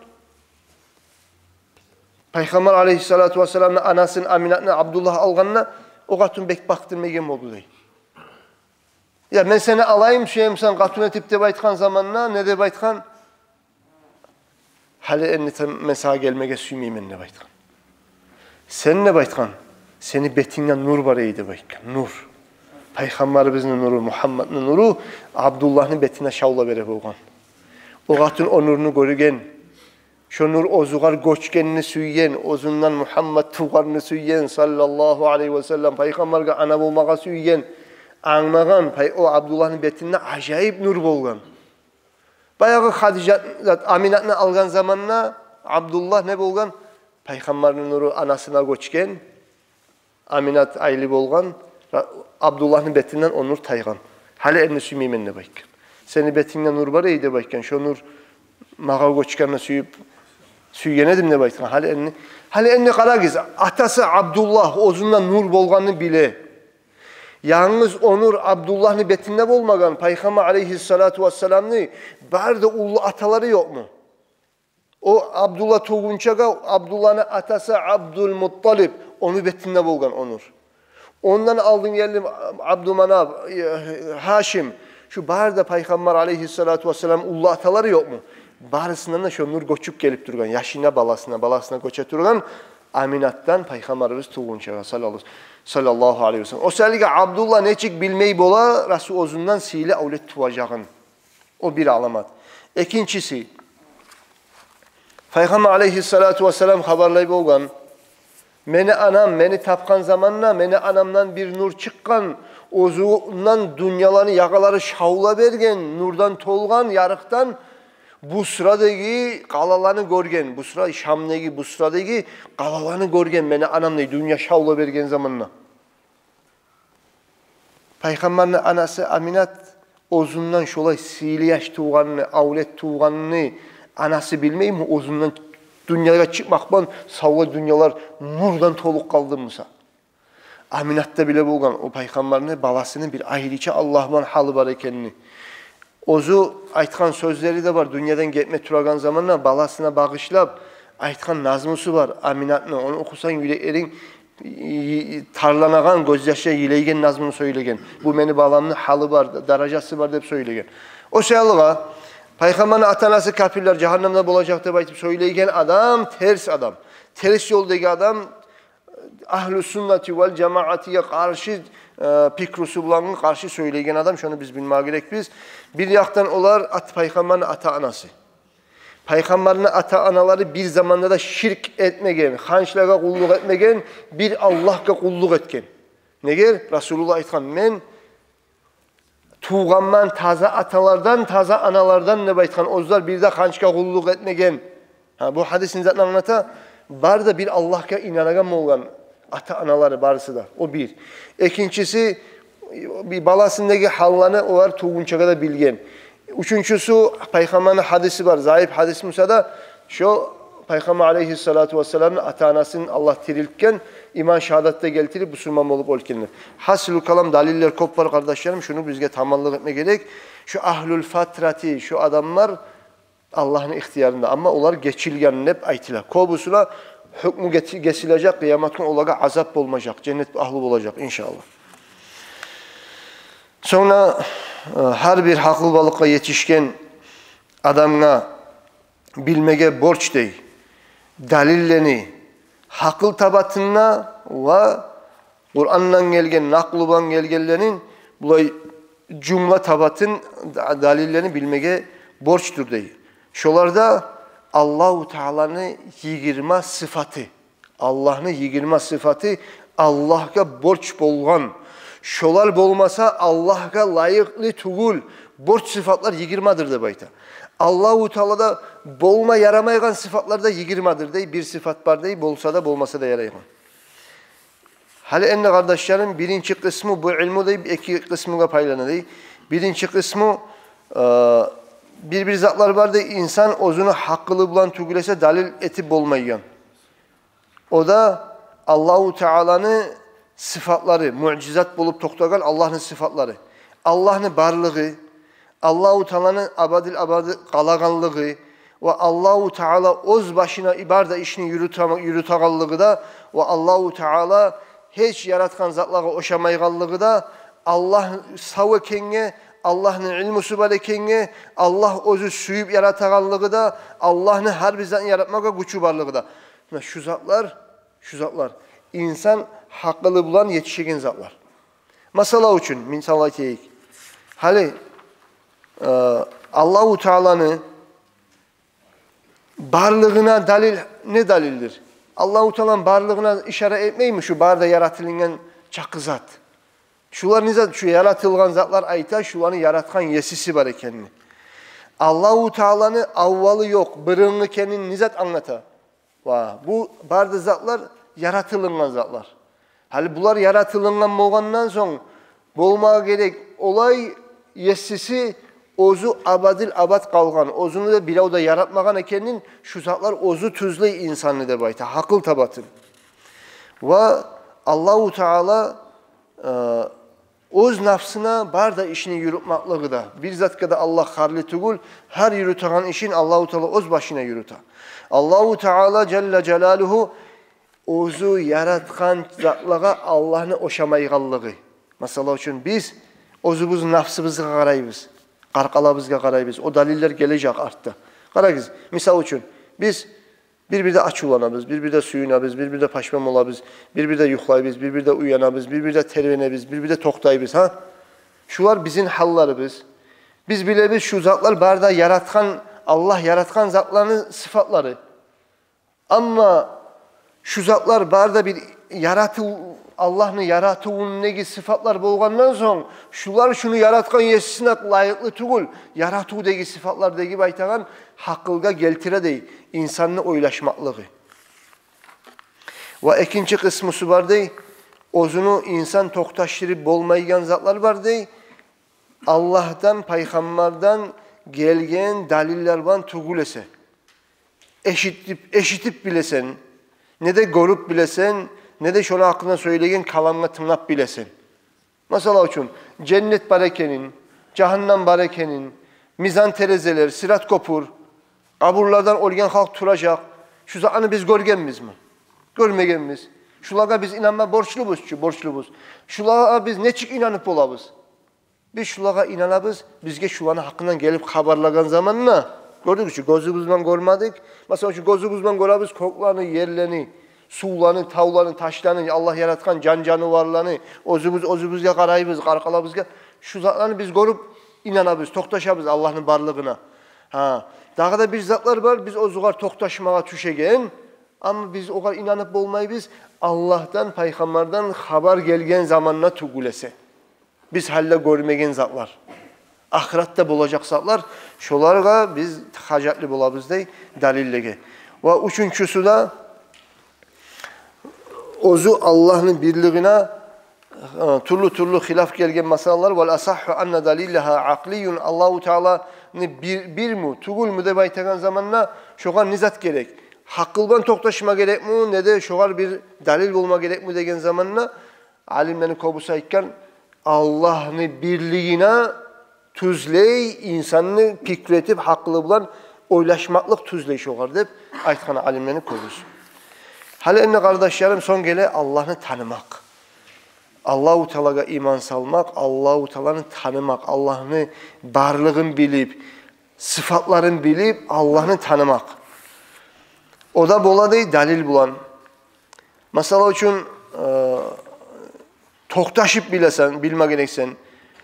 Пайхаммар алейгьиссалату вассаламны анасын Аминатны Абдуллагь алгъанда, о къатын бек бакъдырмайгъан болду дей. «Я, мен сени алайым, сюемисен къатын этип?» — деп айтгъан заманда, не деп айтгъан? «Гьали энни мен сагъа гелмеге сюймеймен», — деп айтгъан. «Сен, — деп айтгъан, — сени бетингде нур бар эди», — деп айтгъан. Нур. Пайхаммарыбызны нуру, Мугьамматны нуру Абдуллагьны бетине шавла бере болгъан. О къатын о нурну гёрген. Шо нур оьзюгер гёчгенни сюйген, оьзюнден Мугьаммат тувгъанны сюйген, саллаллагьу алайгьи ва саллам, пайхаммаргъа ана болмагъа сюйген, англагъан, пай-, о Абдуллагьны бетинде ажайып нур болгъан. Баягъы Хадижат, Аминатны алгъан заманда Абдуллагь не болгъан? Пайхаммарны нуру анасына гёчген, Аминат айлы болгъан, Ра-, Абдуллагьны бетинден о нур тайгъан. «Гьали энни сюймеймен», — деп айтгъан. «Сени бетингде нур бар эди, — деп айтгъан, — шо нур магъа гёчгенни сюйюп, сюйген эдим», — деп айтгъан. «Гьали энни, гьали энни къарагъыз, атасы Абдуллагь оьзюнде нур болгъанны биле. Янгыз о нур Абдуллагьны бетинде болмагъан, Пайхаммар алейгьиссалату вассаламны бары да уллу аталары ёкъму? О Абдуллагь тувгъунчагъа Абдуллагьны атасы Абдулмутталип, ону бетинде болгъан о нур. Ондан алдын гелди Абдуманап, э, Гьашим. Шу бары да Пайхаммар алейгьиссалату вассалам уллу аталары ёкъму? Барысындан да шо нур гёчюп гелип тургъан. Яшына, баласына, баласына гёче тургъан Аминатдан Пайхаммарыбыз тувгъунчагъа, саллаллагьу, саллаллагьу алайгьи ва саллам. О саялы Абдуллагь нечик билмей бола Расул оьзюнден сыйлы авлет туважагъын?» О бир аламат. Экинчиси, Пайхаммар алейгьиссалату вассалам хабарлай болгъан: «Мени анам мени тапгъан заманда, мени анамдан бир нур чыкъгъан, оьзюнден дюньяланы ягъалары шавла берген, нурдан толгъан, ярыкъдан, Бусрадагъы къалаланы гёрген, Бусра, Шамдагъы Бусрадагъы къалаланы гёрген мени анам», — дей, дюнья шавла берген заманда. Пайхаммарны анасы Аминат оьзюнден шолай сыйлы яш тувгъанны, авлет тувгъанны анасы билмейми? Оьзюнден дюньягъа чыкъмакъ булан савлай дюньялар нурдан толуп къалды буса. Аминат да биле болгъан о Пайхаммарны баласыны бир айрыча Аллагь булан гьалы бар экенни. Оьзю айтгъан сёзлери де бар, дюньядан гетме турагъан заманда баласына багъышлап айтгъан назмусу бар Аминатны. Ону охусанг, юреклеринг и-, и-, тарланагъан, гёзьяшлар йылайгъан назмуну сёйлеген. Бу мени баламны гьалы бар, даражасы бар деп сёйлеген. О саялы Пайхаммарны ата-анасы капирлер, жагьаннемде болажакъ деп айтып сёйлейген адам терс адам. Терс ёлдагъы адам, агьлу суннати вал жамаатиге къаршы, э, пикрусу булангъы къаршы сёйлейген адам, шону биз билмеге герекбиз. Бир якъдан олар ат-, Пайхаммарны ата-анасы. Пайхаммарны ата-аналары бир заманда да ширк этмеген, ханчлагъа къуллукъ этмеген, бир Аллагьгъа къуллукъ этген. Неге? Расулуллагь айтгъан: «Мен тувгъанман таза аталардан, таза аналардан», — деп айтгъан. Оьзлер бир де ханчгъа къуллукъ этмеген. Гьа, бу гьадис не затны англата? Бары да бир Аллагьгъа инанагъан болгъан ата-аналары барысы да. О бир. Экинчиси, бир баласындагъы гьалланы олар тувгъунчагъа да билген. Уьчюнчюсю, Пайхаммарны гьадиси бар, заиф гьадис буса да, шо Пайхаммар алейгьиссалату вассаламны ата-анасын Аллагь тирилтген, иман шагьадат да гелтирип, бусурман болуп оьлгенлер. Гьасили калам, далиллер кёп бар, къардашларым, шуну бизге таманлыкъ этме герек. Шу агьлул фатрати, шу адамлар Аллагьны ихтиярында, амма олар гечилген деп айтыла. Кёбюсюне гьукму гети-, гесилежек, къыямат гюн олагъа азап болмажакъ, женнет агьлу болажакъ, иншааллагь. Сонг да, э, гьар бир гьакъылбалыкъгъа етишген адамгъа билмеге борч дей далиллени, гьакъыл табатын да ва Къурандан гелген, накълу булан гелгенлени, булай жумла табатын да-, далиллени билмеге борчдур дей. Шоларда Аллагьу Тааланы йигирма сыфаты, Аллагьны йигирма сыфаты Аллагьгъа борч болгъан. Шолар болмаса, Аллагьгъа лайыкълы тюгюл. Борч сыфатлар йигирмадыр деп айта. Аллагьу Таалада болма ярамайгъан сыфатлар да йигирмадыр дей. Бир сыфат бар дей, болса да, болмаса да ярайгъан. Гьали энни, къардашларым, биринчи къысму, бу илму дей эки къысмугъа пайлана дей. Биринчи къысму, э, бир-бир затлар бар дей, инсан оьзюню гьакъылы булан тюгюл эсе далил этип болмайгъан. О да Аллагьу Тааланы сыфатлары, муъжизат болуп токътагъан Аллагьны сыфатлары. Аллагьны барлыгъы, Аллагьу Тааланы абадил абады къалагъанлыгъы ва Аллагьу Таала оьз башына бары да ишни юрютама-, юрютагъанлыгъы да ва Аллагьу Таала гьеч яратгъан затлагъа ошамайгъанлыгъы да, Аллагь сав экенге, Аллагьны илмусу бар экенге, Аллагь оьзю сююп яратагъанлыгъы да, Аллагьны гьар бир затны яратмагъа гючю барлыгъы да. Муна шу затлар, шу затлар инсан гьакъылы булан етишеген затлар. Масала учун, мисал айтайыкъ. Гьали, э, Аллагьу Тааланы барлыгъына далил, не далилдир? Аллагьу Тааланы барлыгъына ишара этмейми шу бары да яратылынгъан чакъы зат? Шулар не зат? Шу яратылгъан затлар айта, шуланы яратгъан есиси бар экенни. Аллагьу Тааланы аввалы ёкъ, бырынгъы экенин не зат англата? Ва бу бары да затлар яратылынгъан затлар. Гьали булар яратылынгъан болгъандан сонг, болмагъа герек олай, есиси оьзю абадил абад къалгъан, оьзюню де бирев де яратмагъан экенин, шу затлар оьзю тюзлей инсанны деп айта, гьакъыл табатын. Ва Аллагьу Таала, э, оьз нафсына бары да ишни юрютмеклиги де. Бир затгъа да Аллагь харлы тюгюл, гьар юрютеген ишин Аллагьу Таала оьз башына юрюте. Аллагьу Таала жалла жалалугьу оьзю яратгъан затлагъа Аллагьны ошамайгъанлыгъы. Масала учун, биз оьзюбюз нафсыбызгъа къарайбыз, къаркъарабызгъа къарайбыз. О далиллер гележек артда. Къарагъыз, мисал учун, биз бир-бирде ачувланабыз, бир-бирде сююнебиз, бир-бирде пашман болабыз, бир-бирде юхлайбыз, бир-бирде уянабыз, бир-бирде тербенебиз, бир-бирде токътайбыз, гьа? Шулар бизин гьалларыбыз. Биз билебиз, шу затлар бары да яратгъан, Аллагь яратгъан затланы сыфатлары. Амма шу затлар бары да бир яратыв, Аллагьны яратывундагъы сыфатлар болгъандан сонг, шулар шуну яратгъан есисине лайыкълы тюгюл, яратывдагъы сыфатлар деп айтагъан гьакъылгъа гелтире дей инсанны ойлашмакълыгъы. Ва экинчи къысмусу бар дей, оьзюню инсан токъташдырып болмайгъан затлар бар дей, Аллагьдан, пайхаммардан гелген далиллер булан тюгюл эсе. Эшитип, эшитип билесен, не де гёрюп билесен, не де шону гьакъында сёйлеген каламгъа тынглап билесен. Масала учун, женнет бар экенин, жагьаннам бар экенин, мизан терезелер, сират кёпюр, къабурлардан оьлген халкъ туражакъ. Шу затланы биз гёргенбизми? Гёрмегенбиз. Шулагъа биз инанма борчлубуз чу, борчлубуз. Шулагъа биз нечик инанып болабыз? Биз шулагъа инанабыз, бизге шуланы гьакъындан гелип хабарлагъан заманда. Гёрдюк чю, гёзюбюз булан гёрмедик. Масала учун, гёзюбюз булан гёребиз кёклени, ерлени, сувланы, тавланы, ташланы, Аллагь яратгъан жан-жаныварланы, оьзюбюз оьзюбюзге къарайбыз, къаркъарабызгъа. Шу затланы биз гёрюп инанабыз, токъташабыз Аллагьны барлыгъына. Гьа, дагъы да бир затлар бар, биз оьзюгер токъташмагъа тюшеген, амма биз огъар инанып болмайбыз, Аллагьдан, пайхаммардан хабар гелген заманда тюгюл эсе. Биз гьали де гёрмеген затлар, ахыратда болажакъ затлар, шолагъа биз гьажатлы болабыз дей далиллеге. Ва уьчюнчюсю де, оьзю Аллагьны бирлигине, э, тюрлю-тюрлю хилаф гелген масъалалар. Вал асахху анна далилагьа акълийюн. Аллагьу Тааланы бир, бирмю, тюгюлмю деп айтагъан заманда, шогъар не зат герек? Гьакъыл булан токъташма герекми, не де шогъар бир далил болма герекми деген заманда, алимлени кёбюсю айтгъан, Аллагьны бирлигине тюзлей, инсанны пикру этип, гьакъылы булан ойлашмакълыкъ тюзлей шогъар деп айтгъан алимлени кёбюсю. Гьали энни, къардашларым, сонг геле Аллагьны танымакъ. Аллагьу Таалагъа иман салмакъ, Аллагьу Тааланы танымакъ, Аллагьны барлыгъын билип, сыфатларын билип, Аллагьны танымакъ. О да бола дей далил булан. Масала учун, э, токъташып билесен, билме герексен.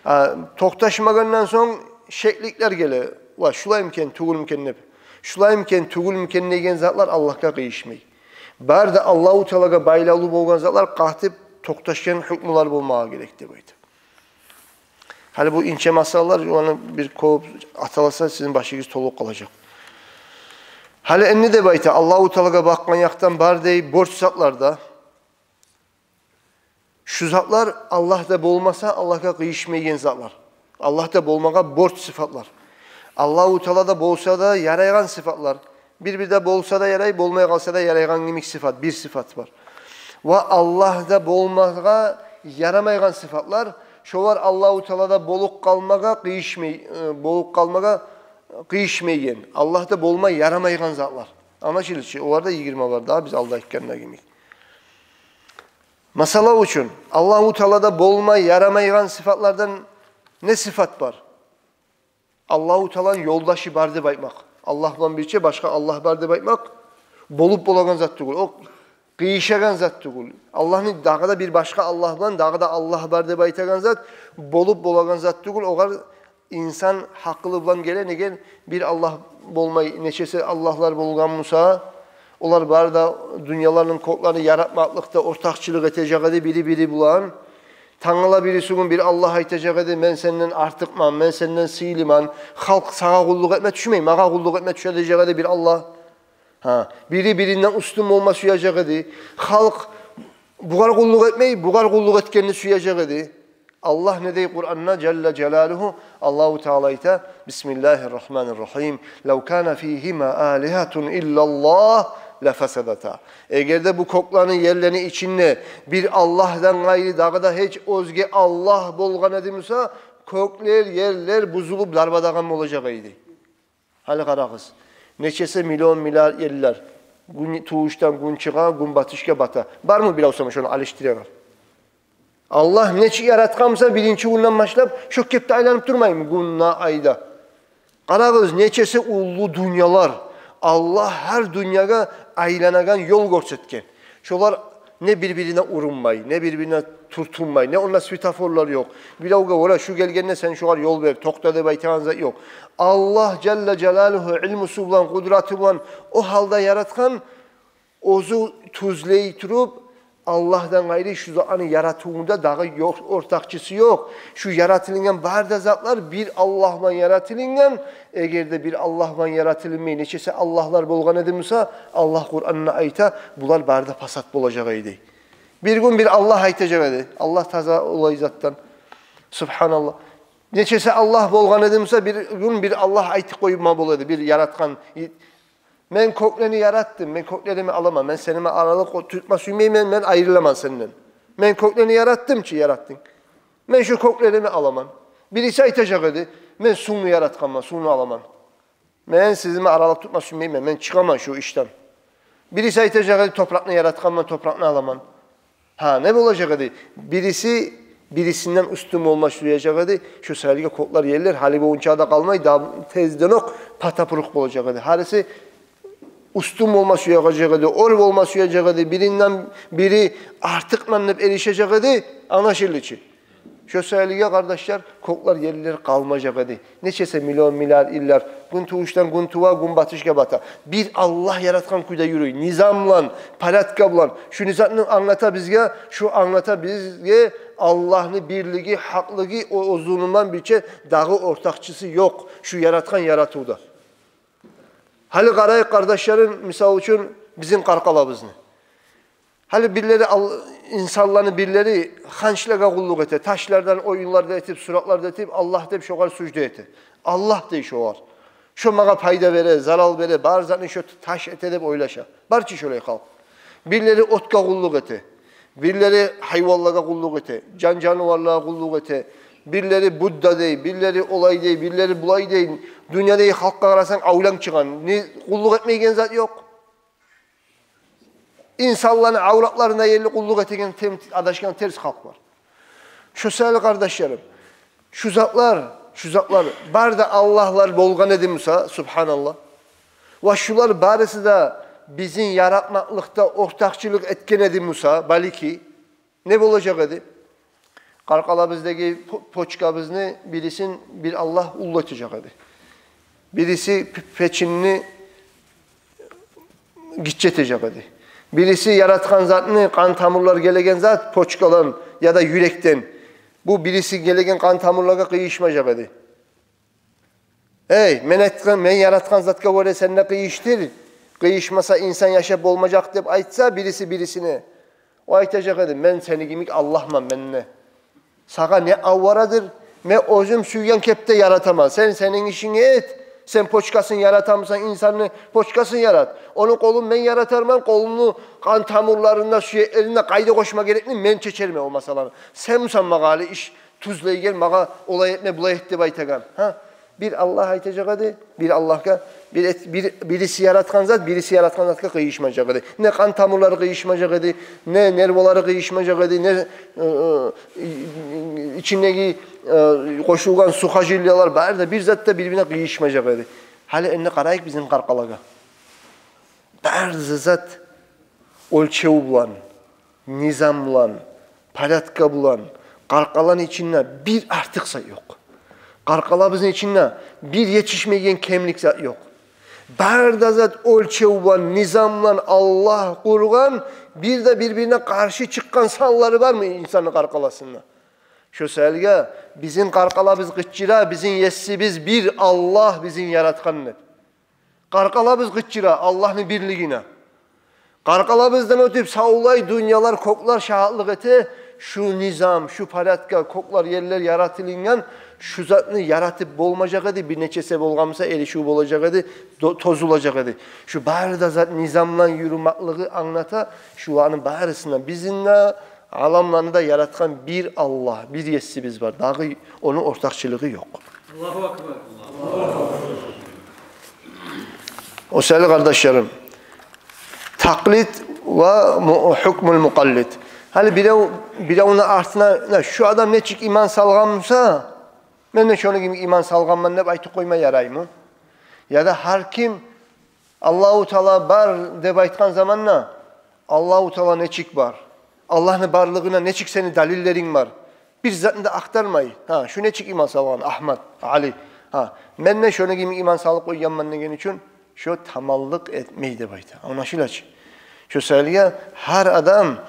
А, токъташмагъандан сонг шекликлер геле. Ва шулаймы экен, тюгюлмю экен деп. Шулаймы экен, тюгюлмю экен деген затлар Аллагьгъа къыйышмай. Бары да Аллагьу Таалагъа байлавлу болгъан затлар къатып токъташгъан гьукмулар болмагъа герек деп айта. Гьали бу инче масъалалар, оланы бир кёп аталаса, сизин башыгъыз толуп къалажакъ. Гьали энни деп айта, Аллагьу Таалагъа бакъгъан якъдан бар дей борч затлар да. Шу затлар Аллагьда болмаса, Аллагьгъа къыйышмайгъан затлар. Аллагьда болмагъа борч сыфатлар. Аллагьу Таалада болса да ярайгъан сыфатлар. Бир-бирде болса да ярай, болмай къалса да ярайгъан йимик сыфат, бир сыфат бар. Ва Аллагьда болмагъа ярамайгъан сыфатлар, шолар Аллагьу Таалада болуп къалмагъа къыйышмай-, э, болуп къалмагъа къыйышмайгъан. Аллагьда болма ярамайгъан затлар. Англашылды чы, олар да йигирма бар дагъы, биз алда айтгъанда йимик. Масала учун, Аллагьу Таалада болма ярамайгъан сыфатлардан не сыфат бар? Аллагьу Тааланы ёлдашы бар деп айтмакъ. Аллагь булан бирче башгъа Аллагь бар деп айтмакъ болуп болагъан зат тюгюл. О къыйышагъан зат тюгюл. Аллагьны дагъы да бир башгъа Аллагь булан, дагъы да Аллагь бар деп айтагъан зат болуп болагъан зат тюгюл. Огъар инсан гьакъылы булан геле, неге бир Аллагь болмай, нечесе Аллагьлар болгъан буса, олар бары да дюньяланы, кёклени яратмакълыкъда ортакъчылыкъ этежек эди бири-бири булан. Тангала бирисигюн бир Аллагь айтажакъ эди: «Мен сенден артыкъман, мен сенден сыйлыман». Халкъ сагъа къуллукъ этме тюшмей, магъа къуллукъ этме тюше дежек эди бир Аллагь. Гьа, бири-биринден уьстюн болма сюежек эди. Халкъ бугъар къуллукъ этмей, бугъар къуллукъ этгенни сюежек эди. Аллагь не дей Къуранда, Жалла Жалалугьу? Аллагьу Таала айта: «Бисмиллагьи ррагьмани ррагьим. Лав кана фигьима алигьатун иллаллагь ла фасадата». Эгер де бу кёклени, ерлени ичинде бир Аллагьдан къайры дагъы да гьеч оьзге Аллагь болгъан эди буса, кёклер, ерлер бузулуп дармадарман болажакъ эди. Гьали къарагъыз, нечесе миллион миллиард йыллар, гюн тувушдан гюн чыгъа, гюн батышгъа бата. Бармы бирев сама шону алышдырагъан? Аллагь нечик яратгъан буса, биринчи гюнден башлап шо кепде айланып турмаймы гюн де, ай да? Къарагъыз, нечесе уллу дюньялар. Аллагь гьар дюньягъа айланагъан ёл гёрсетген. Шолар не бир-бирине урунмай, не бир-бирине тюртюнмей, не онда светофорлар ёкъ. Биревге оьре, шу гелгенде сен шогъар ёл бер, токъта деп айтагъан зат ёкъ. Аллагь Жалла Жалалугьу илмусу булан, къудраты булан о гьалда яратгъан, оьзю тюзлей туруп, Аллагьдан къайры шу затланы яратывунда дагъы ёкъ, ортакъчысы ёкъ. Шу яратылынгъан бары да затлар бир Аллагь булан яратылынгъан. Эгер де бир Аллагь булан яратылынмай, нечесе Аллагьлар болгъан эди буса, Аллагь Къуранда айта, булар бары да пасат болажакъ эди. Бир гюн бир Аллагь айтажакъ эди. Аллагь таза олай затдан. Субгьаналлагь. Нечесе Аллагь болгъан эди буса, бир гюн бир Аллагь айтып къойма бола эди, бир яратгъан. «Мен кёклени яратдым, мен кёклериме аламан, мен сени булан аралыкъ тутма сюймеймен, мен айрыламан сенден. Мен кёклени яратдым чы, яратдым. Мен шу кёклериме аламан». Бириси айтажакъ эди: «Мен сувну яратгъанман, сувну аламан. Мен сизин булан аралыкъ тутма сюймеймен, мен чыгъаман шу ишден». Бириси айтажакъ эди: «Топуракъны яратгъанман, топуракъны аламан». Гьа, не болажакъ эди? Бириси бирисинден уьстюн болма сюежек эди. Шо саялы кёклер, ерлер гьали болгъунча да къалмай, да тезден окъ пата-пурукъ болажакъ эди. Гьариси уьстюн болма сюежек эди, оьр болма сюежек эди, биринден бири артыкъман деп эришежек эди. Англашылды чы. Шо саялы, къардашлар, кёклер, ерлер къалмажакъ эди. Нечесе миллион миллиард йыллар, гюн тувушдан гюн тува, гюн батышгъа бата. Бир Аллагь яратгъан кюйде юрюй, низам булан, порядка булан. Шуну затны англата бизге, шу англата бизге Аллагьны бирлиги, гьакълыгъы, о оьзюню булан бирче дагъы ортакъчысы ёкъ шу яратгъан яратывда. Гьали къарайыкъ, къардашларым, мисал учун, бизин къаркъарабызны. Гьали бирлери ал-, инсанланы бирлери ханчлагъа къуллукъ эте, ташлардан оюнлар да этип, суратлар да этип, Аллагь деп шогъар сужда эте. Аллагь дей шогъар. Шо магъа пайда бере, зарал бере, бар затны шо таш эте деп ойлаша. Бар чы шолай халкъ. Бирлери отгъа къуллукъ эте. Бирлери гьайванлагъа къуллукъ эте, жан-жаныварлагъа къуллукъ эте. Бирлери Будда дей, бирлери олай дей, бирлери булай дей. Дюньяда халкъгъа къарасанг, авланг чыгъагъан. Не къуллукъ этмейген зат ёкъ. Инсанланы авратларына ерли къуллукъ этеген тем-, адашгъан терс халкъ бар. Шо саялы, къардашларым, шу затлар, шу затлар, бары да Аллагьлар болгъан эди буса, субгьаналлагь, ва шулар барысы да бизин яратмакълыкъда ортакъчылыкъ этген эди буса, балики, не болажакъ эди? Къаркъарабыздагъы по-, почкабызны бирисин бир Аллагь уллу этежек эди. Бириси п-, печинни гиччи этежек эди. Бириси яратгъан затны, къан тамурлар гелеген зат, почкадан яда юрекден. Бу бириси гелеген къан тамурлагъа къыйышмажакъ эди. Эй, мен айтгъан, мен яратгъан затгъа гёре сен де къыйышдыр. Къыйышмаса, инсан яшап болмажакъ деп айтса бириси бирисине, о айтажакъ эди: «Мен сени йимик Аллагьман, мен де. Сагъа не аварадыр? Мен оьзюм сюйген кепде яратаман. Сен сени ишинг эт, Сен почкасын яратамысан, инсанны почкасын ярат. Ону къолун мен яратарман, къолуну къан тамурларында, сюеклеринде къайда къошма герекни мен чечермен о масъаланы. Сен мусан магъа гьали иш тюзлейген, магъа олай этме, булай эт деп айтагъан? Гьа? Бир Аллагь айтажакъ эди, бир Аллагьгъа, бир эт-, бир, бириси яратгъан зат, бириси яратгъан затгъа къыйышмажакъ эди. Не къан тамурлары къыйышмажакъ эди, не нервалары къыйышмажакъ эди, не, э, э, ичиндеги, э, къошулгъан сухожилиялар, бары да бир зат да бир-бирине къыйышмажакъ эди. Гьали энни къарайыкъ бизин къаркъалагъа. Бары да зат оьлчев булан, низам булан, порядка булан, къаркъаланы ичинде бир артыкъ зат ёкъ. Къаркъалабызны ичинде бир етишмейген, кемлик зат ёкъ. Бары да зат оьлчев булан, низам булан Аллагь къургъан, бир де бир-бирине къаршы чыкъгъан санлары бармы инсанны къаркъаласында? Шо саялы бизин къаркъалабыз къычыра, бизин есибиз бир Аллагь, бизин яратгъан деп. Къаркъалабыз къычыра Аллагьны бирлигине. Къаркъалабыздан оьтюп савлай дюньялар, кёклер шагьатлыкъ эте, шу низам, шу порядка, кёклер, ерлер яратылынгъан, шу затны яратып болмажакъ эди, бир нечесе болгъан буса, эришив болажакъ эди, до-, тозулажакъ эди. Шу бары да зат низамдан юрюмеклиги англата, шуланы барысына бизин де, аламланы да яратгъан бир Аллагь, бир есибиз бар. Дагъы ону ортакъчылыгъы ёкъ. Аллагьу акбар. О саялы, къардашларым, такълид ва му-, гьукмул мукъаллид. Гьали бирев, биревню артына, «На, шу адам нечик иман салгъан буса, мен де шону йимик иман салгъанман» деп айтып къойма яраймы? Яда гьар ким Аллагьу Таала бар деп айтгъан заманда, Аллагьу Таала нечик бар? Аллагьны барлыгъына нечик сени далиллеринг бар? Бир затны да ахтармай. Гьа, шу нечик иман салгъан, Агьмат, Али? Гьа, мен де шону йимик иман салып къойгъанман деген учун шо таманлыкъ этмей деп айта. Англашыла чы? Шо саялы гьар адам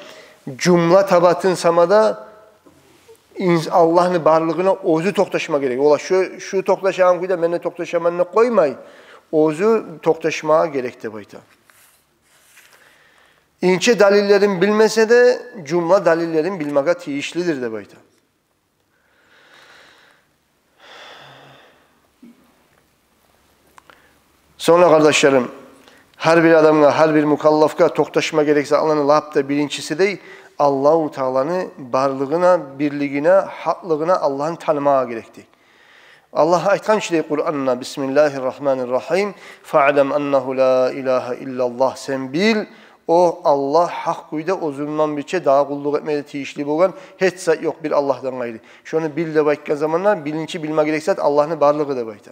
жумла табатын сама да инс-, Аллагьны барлыгъына оьзю токъташма герек. Олай шу, шу токъташагъан кюйде мен де токъташаман деп къоймай, оьзю токъташма герек деп айта. Инче далиллерин билмесе де, жумла далиллерин билмеге тийишлидир деп айта. Сонг да, къардашларым, гьар бир адамгъа, гьар бир мукаллафгъа токъташма герек затланы лап да биринчиси дей, Аллагьу Тааланы барлыгъына, бирлигине, гьакълыгъына Аллагьны танымагъа герек дей. Аллагь айтгъан чы дей Къуранда: «Бисмиллагьи ррагьмани ррагьим. Фаълам аннагьу ла илагьа иллаллагь». Сен бил, о Аллагь гьакъ кюйде, оьзюнден бирче дагъы къуллукъ этмеге тийишли болгъан гьеч зат ёкъ бир Аллагьдан къайры. Шону бил деп айтгъан заманда, биринчи билме герек зат Аллагьны барлыгъы деп айта.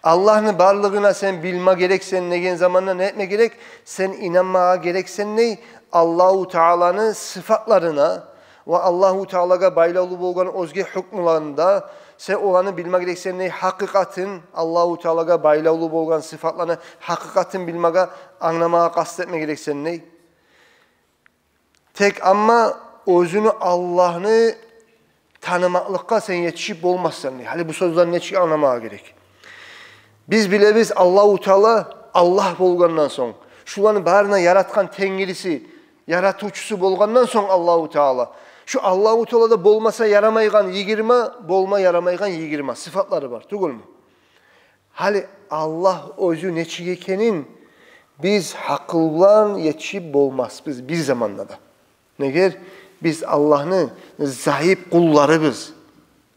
Аллагьны барлыгъына сен билме герексен деген заманда не этме герек? Сен инанмагъа герексен дей Аллагьу Тааланы сыфатларына ва Аллагьу Таалагъа байлавлу болгъан оьзге гьукмуланы да, сен оланы билме герексен дей, гьакъыкъатын, Аллагьу Таалагъа байлавлу болгъан сыфатланы гьакъыкъатын билмеге, англамагъа къаст этме герексен дей. Тек амма оьзюню Аллагьны танымакълыкъгъа сен етишип болмассан дей. Гьали бу сёзлени нечик англамагъа герек? Биз билебиз, Аллагьу Таала Аллагь болгъандан сонг, шуланы барына яратгъан тенгириси, яратывчусу болгъандан сонг Аллагьу Таала, шу Аллагьу Таалада болмаса ярамайгъан йигирма, болма ярамайгъан йигирма сыфатлары бар, тюгюлмю? Гьали Аллагь оьзю нечик экенин биз гьакъыл булан етишип болмасбыз бир заманда да. Неге? Биз Аллагьны зайып къулларыбыз.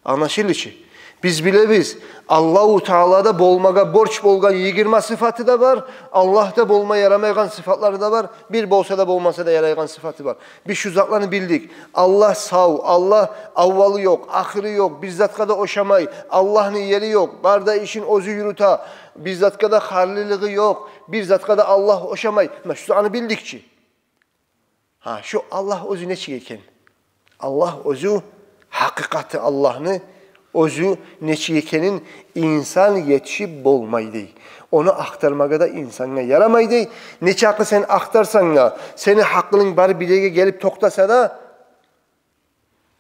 Англашылды чы? Биз билебиз, Аллагьу Таалада болмагъа борч болгъан йигирма сыфаты да бар, Аллагьда болма ярамайгъан сыфатлары да бар, бир болса да, болмаса да ярайгъан сыфаты бар. Биз шу затланы билдик. Аллагь сав, Аллагь аввалы ёкъ, ахыры ёкъ, бир затгъа да ошамай, Аллагьны ери ёкъ, бары да ишин оьзю юрюте, бир затгъа да харлылыгъы ёкъ, бир затгъа да Аллагь ошамай. Муна шу затны билдик чи. Гьа, шу Аллагь оьзю нечик экен? Аллагь оьзю, гьакъыкъаты Аллагьны оьзю нечик экенин инсан етишип болмай дей. Ону ахтармагъа да инсангъа ярамай дей. Нечакъы сен ахтарсанг да, сени гьакъылынг бары бир ерге гелип токътаса да,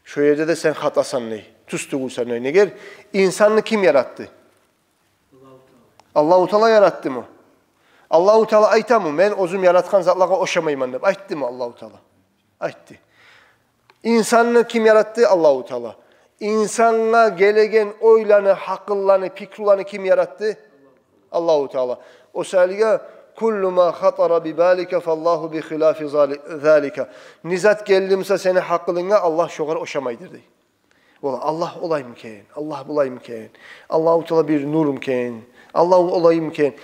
шо ерде де сен хатасан дей, тюз тюгюлсен дей. Неге? Инсанны ким яратды? Аллагьу Таала яратдымы? Аллагьу Таала айтамы: «Мен оьзюм яратгъан затлагъа ошамайман», — деп айтдымы Аллагьу Таала? Айтды. Инсанны ким яратды? Аллагьу Таала. Инсангъа гелеген ойланы, гьакъылланы, пикруланы ким яратды? Аллагьу Таала. О саялы: «Куллу ма хатара би балика фаллагьу би хилафи зали-, залика». Не зат гелди буса сени гьакъылынга, Аллагь шогъар ошамайдыр, дей. Ола, Аллагь олаймы экен, Аллагь булаймы экен, Аллагьу Таала бир нурму экен, Аллагь олаймы экен.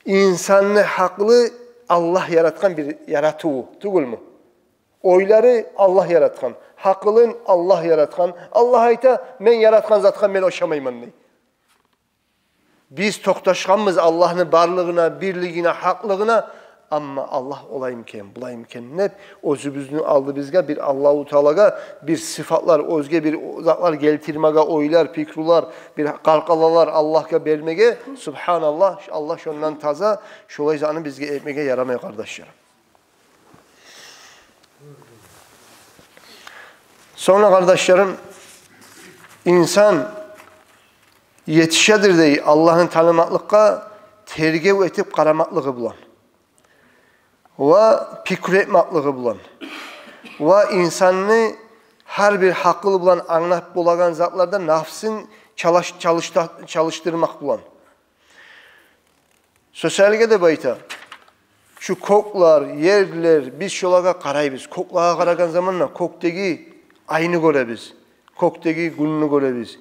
Инсанны гьакъылы Аллагь яратгъан бир яратыв тюгюлмю? Ойлары Аллагь яратгъан, гьакъылын Аллагь яратгъан. Аллагь айта: «Мен яратгъан затгъа мен ошамайман», дей. Биз токъташгъанбыз Аллагьны барлыгъына, бирлигине, гьакълыгъына. Амма Аллагь олаймы экен, булаймы экен деп, оьзюбюзню алдыбызгъа бир Аллагьу Таалагъа бир сыфатлар, оьзге бир затлар гелтирмеге, ойлар, пикрулар, бир къаркъаралар Аллагьгъа бермеге, субгьаналлагь, Аллагь шондан таза, шолай затны бизге этмеге ярамай, къардашлар. Сонг, къардашларым, инсан етишедир, дей, Аллагьны танымакълыкъгъа тергев этип къарамакълыгъы булан ва пикру этмакълыгъы булан ва инсанны гьар бир гьакъыл булан англап болагъан затларда нафсын чалыш-, чалышта-, чалышдырмакъ булан. Сёз салгъа деп айта. Шу кёклер, ерлер, биз шолагъа къарайбыз. Кёклеге къарагъан заманда кёкдеги айны гёребиз. Кёкдеги гюнню гёребиз.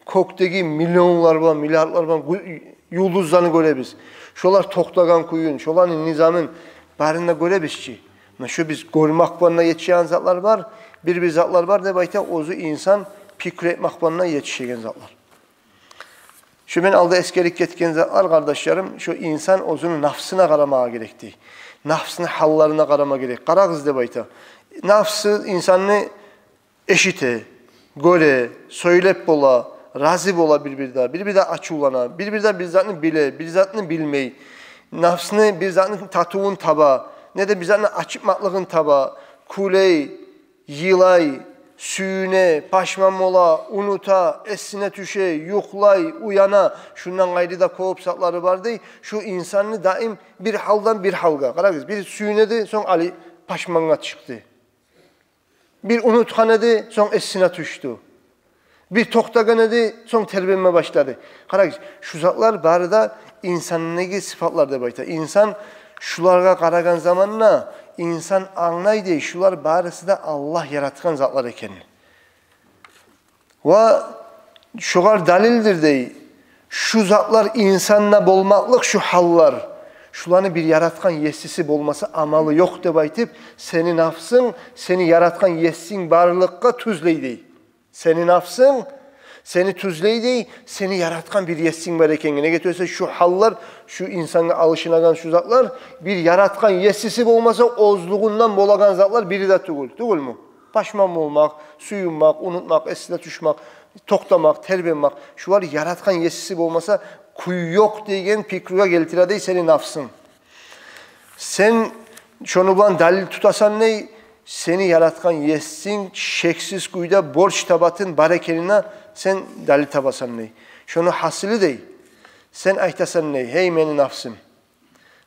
Кёкдеги миллионлар булан, миллиардлар булан гю-, юлдузланы гёребиз. Шолар токътагъан кююн, шоланы низамын барын да гёребиз чи. Муна шу биз гёрмек булан да етишеген затлар бар, бир-бир затлар бар деп айта, оьзю инсан пикру этмек булан да етишеген затлар. Шу мен алда эсгерип гетген затлар, къардашларым, шу инсан оьзюню нафсына къарамагъа герек, дей. Нафсыны гьалларына къарама герек. Къарагъыз деп айта. Нафсы инсанны эшите, гёре, сёйлеп бола, рази бола бир-бирде, бир-бирде ачувлана, бир-бирде бир затны биле, бир затны билмей. Нафсыны бир затны татывун таба, не де бир затны ачытмакълыгъын таба, кюлей, йылай, сююне, пашман бола, унута, эсине тюше, юхлай, уяна. Шундан къайры да кёп затлары бар, дей. Шу инсанны даим бир гьалдан бир гьалгъа. Къарагъыз, бир сююнеди, сонг гьали пашмангъа чыкъды. Бир унутгъан эди, сонг эсине тюшдю. Бир токътагъан эди, сонг тербенме башлады. Къарагъыз, шу затлар бары да инсандагъы сыфатлар деп айта. Инсан шулагъа къарагъан заманда инсан англай, дей, шулар барысы да Аллагь яратгъан затлар экенни. Ва шогъар далилдир, дей, шу затлар инсанда болмакълыкъ, шу гьаллар, шуланы бир яратгъан есиси болмаса амалы ёкъ деп айтып, сени нафсынг сени яратгъан есинг барлыкъгъа тюзлей, дей. Сени нафсынг сени тюзлей, дей, сени яратгъан бир есинг бар экенге. Неге тюгюл эсе шу гьаллар, шу инсангъа алышынагъан шу затлар, бир яратгъан есиси болмаса, оьзлюгюнден болагъан затлар бири де тюгюл. Тюгюлмю? Пашман болмакъ, сююнмек, унутмакъ, эсине тюшмек, токътамакъ, тербенмек. Шулар яратгъан есиси болмаса, кюй ёкъ деген пикругъа гелтире, дей, сени нафсынг. Сен шону булан далил тутасан, дей, сени яратгъан есинг шексиз кюйде борч табатын бар экенине сен далил табасан, дей. Шону гьасили, дей, сен айтасан, дей: «Гьей, мени нафсым,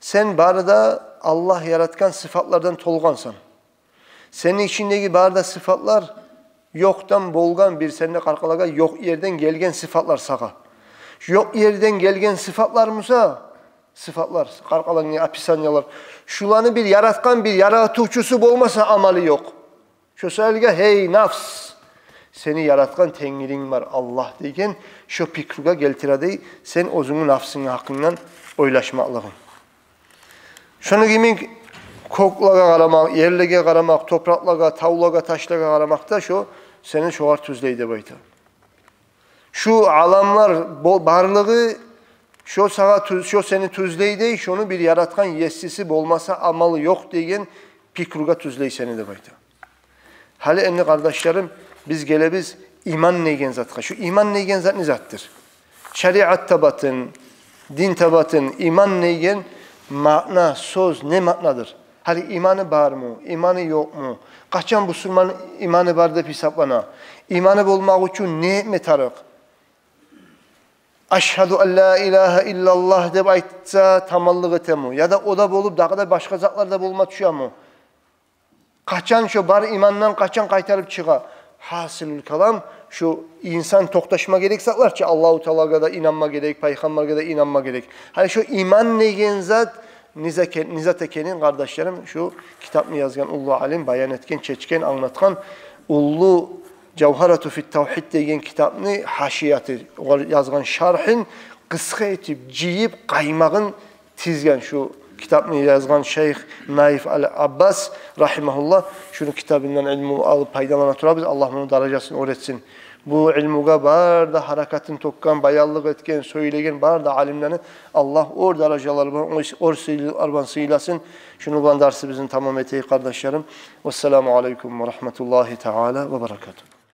сен бары да Аллагь яратгъан сыфатлардан толгъансан. Сени ичингдеги бары да сыфатлар ёкъдан болгъан бир сенде къаркъалагъа ёкъ ерден гелген сыфатлар сагъа. Ёкъ ерден гелген сыфатлар буса, сыфатлар, къаркъалангъа описаниялар, шуланы бир яратгъан бир яратывчусу болмаса, амалы ёкъ. Шо саялы, гьей, нафс, сени яратгъан Тенгиринг бар, Аллагь», — деген шо пикругъа гелтире, дей, сен оьзюнгню нафсынгны гьакъындан ойлашмакълыгъынг. Шону йимик кёклеге къарамакъ, ерлеге къарамакъ, топуракълагъа, тавлагъа, ташлагъа къарамакъ да шо сени шогъар тюзлей деп айта. Шу аламлар бо-, барлыгъы шо сагъа тюз-, шо сени тюзлей, дей, шону бир яратгъан есиси болмаса, амалы ёкъ деген пикругъа тюзлей сени деп айта. Гьали энни, къардашларым, биз гелебиз иман деген затгъа. Шу иман деген зат не затдыр? Шариат табатын, дин табатын иман деген маъна, сёз не маънадыр? Гьали иманы бармы, иманы ёкъму? Къачан бусурман иманы бар деп гьисаплана? Иманы болмакъ учун не этме тарыкъ? «Ашгьаду ан ла илагьа иллаллагь» деп айтса, таманлыкъ этеми? Яда о да болуп, дагъы да башгъа затлар да болма тюшеми? Къачан шо бар имандан къачан къайтарып чыгъа? Гьасилул калам, шу инсан токъташма герек затлар чы, Аллагьу Таалагъа да инанма герек, пайхаммаргъа да инанма герек. Гьали шу иман деген зат не зат экен-, не зат экенин, къардашларым, шу китапны язгъан уллу алим баян этген, чечген, англатгъан. Уллу «Жавгьарату фит тавгьид» деген китапны гьашияты, огъар язгъан шаргьын къысгъа этип, жыйып, къаймагъын тизген шу китапны язгъан шайх Наиф ал-Аббас рагьимагьуллагь. Шуну китабындан илму алып пайдалана турабыз. Аллагь муну даражасын оьр этсин. Бу илмугъа бары да гьаракатын тёкген, баянлыкъ этген, сёйлеген бары да алимлени Аллагь оьр даражалар булан, оьр сыйлыкълар булан сыйласын. Шуну булан дарсыбызны тамам этейик, къардашларым. Вассаламу алейкум ва рагьматуллагьи таала ва баракатугь.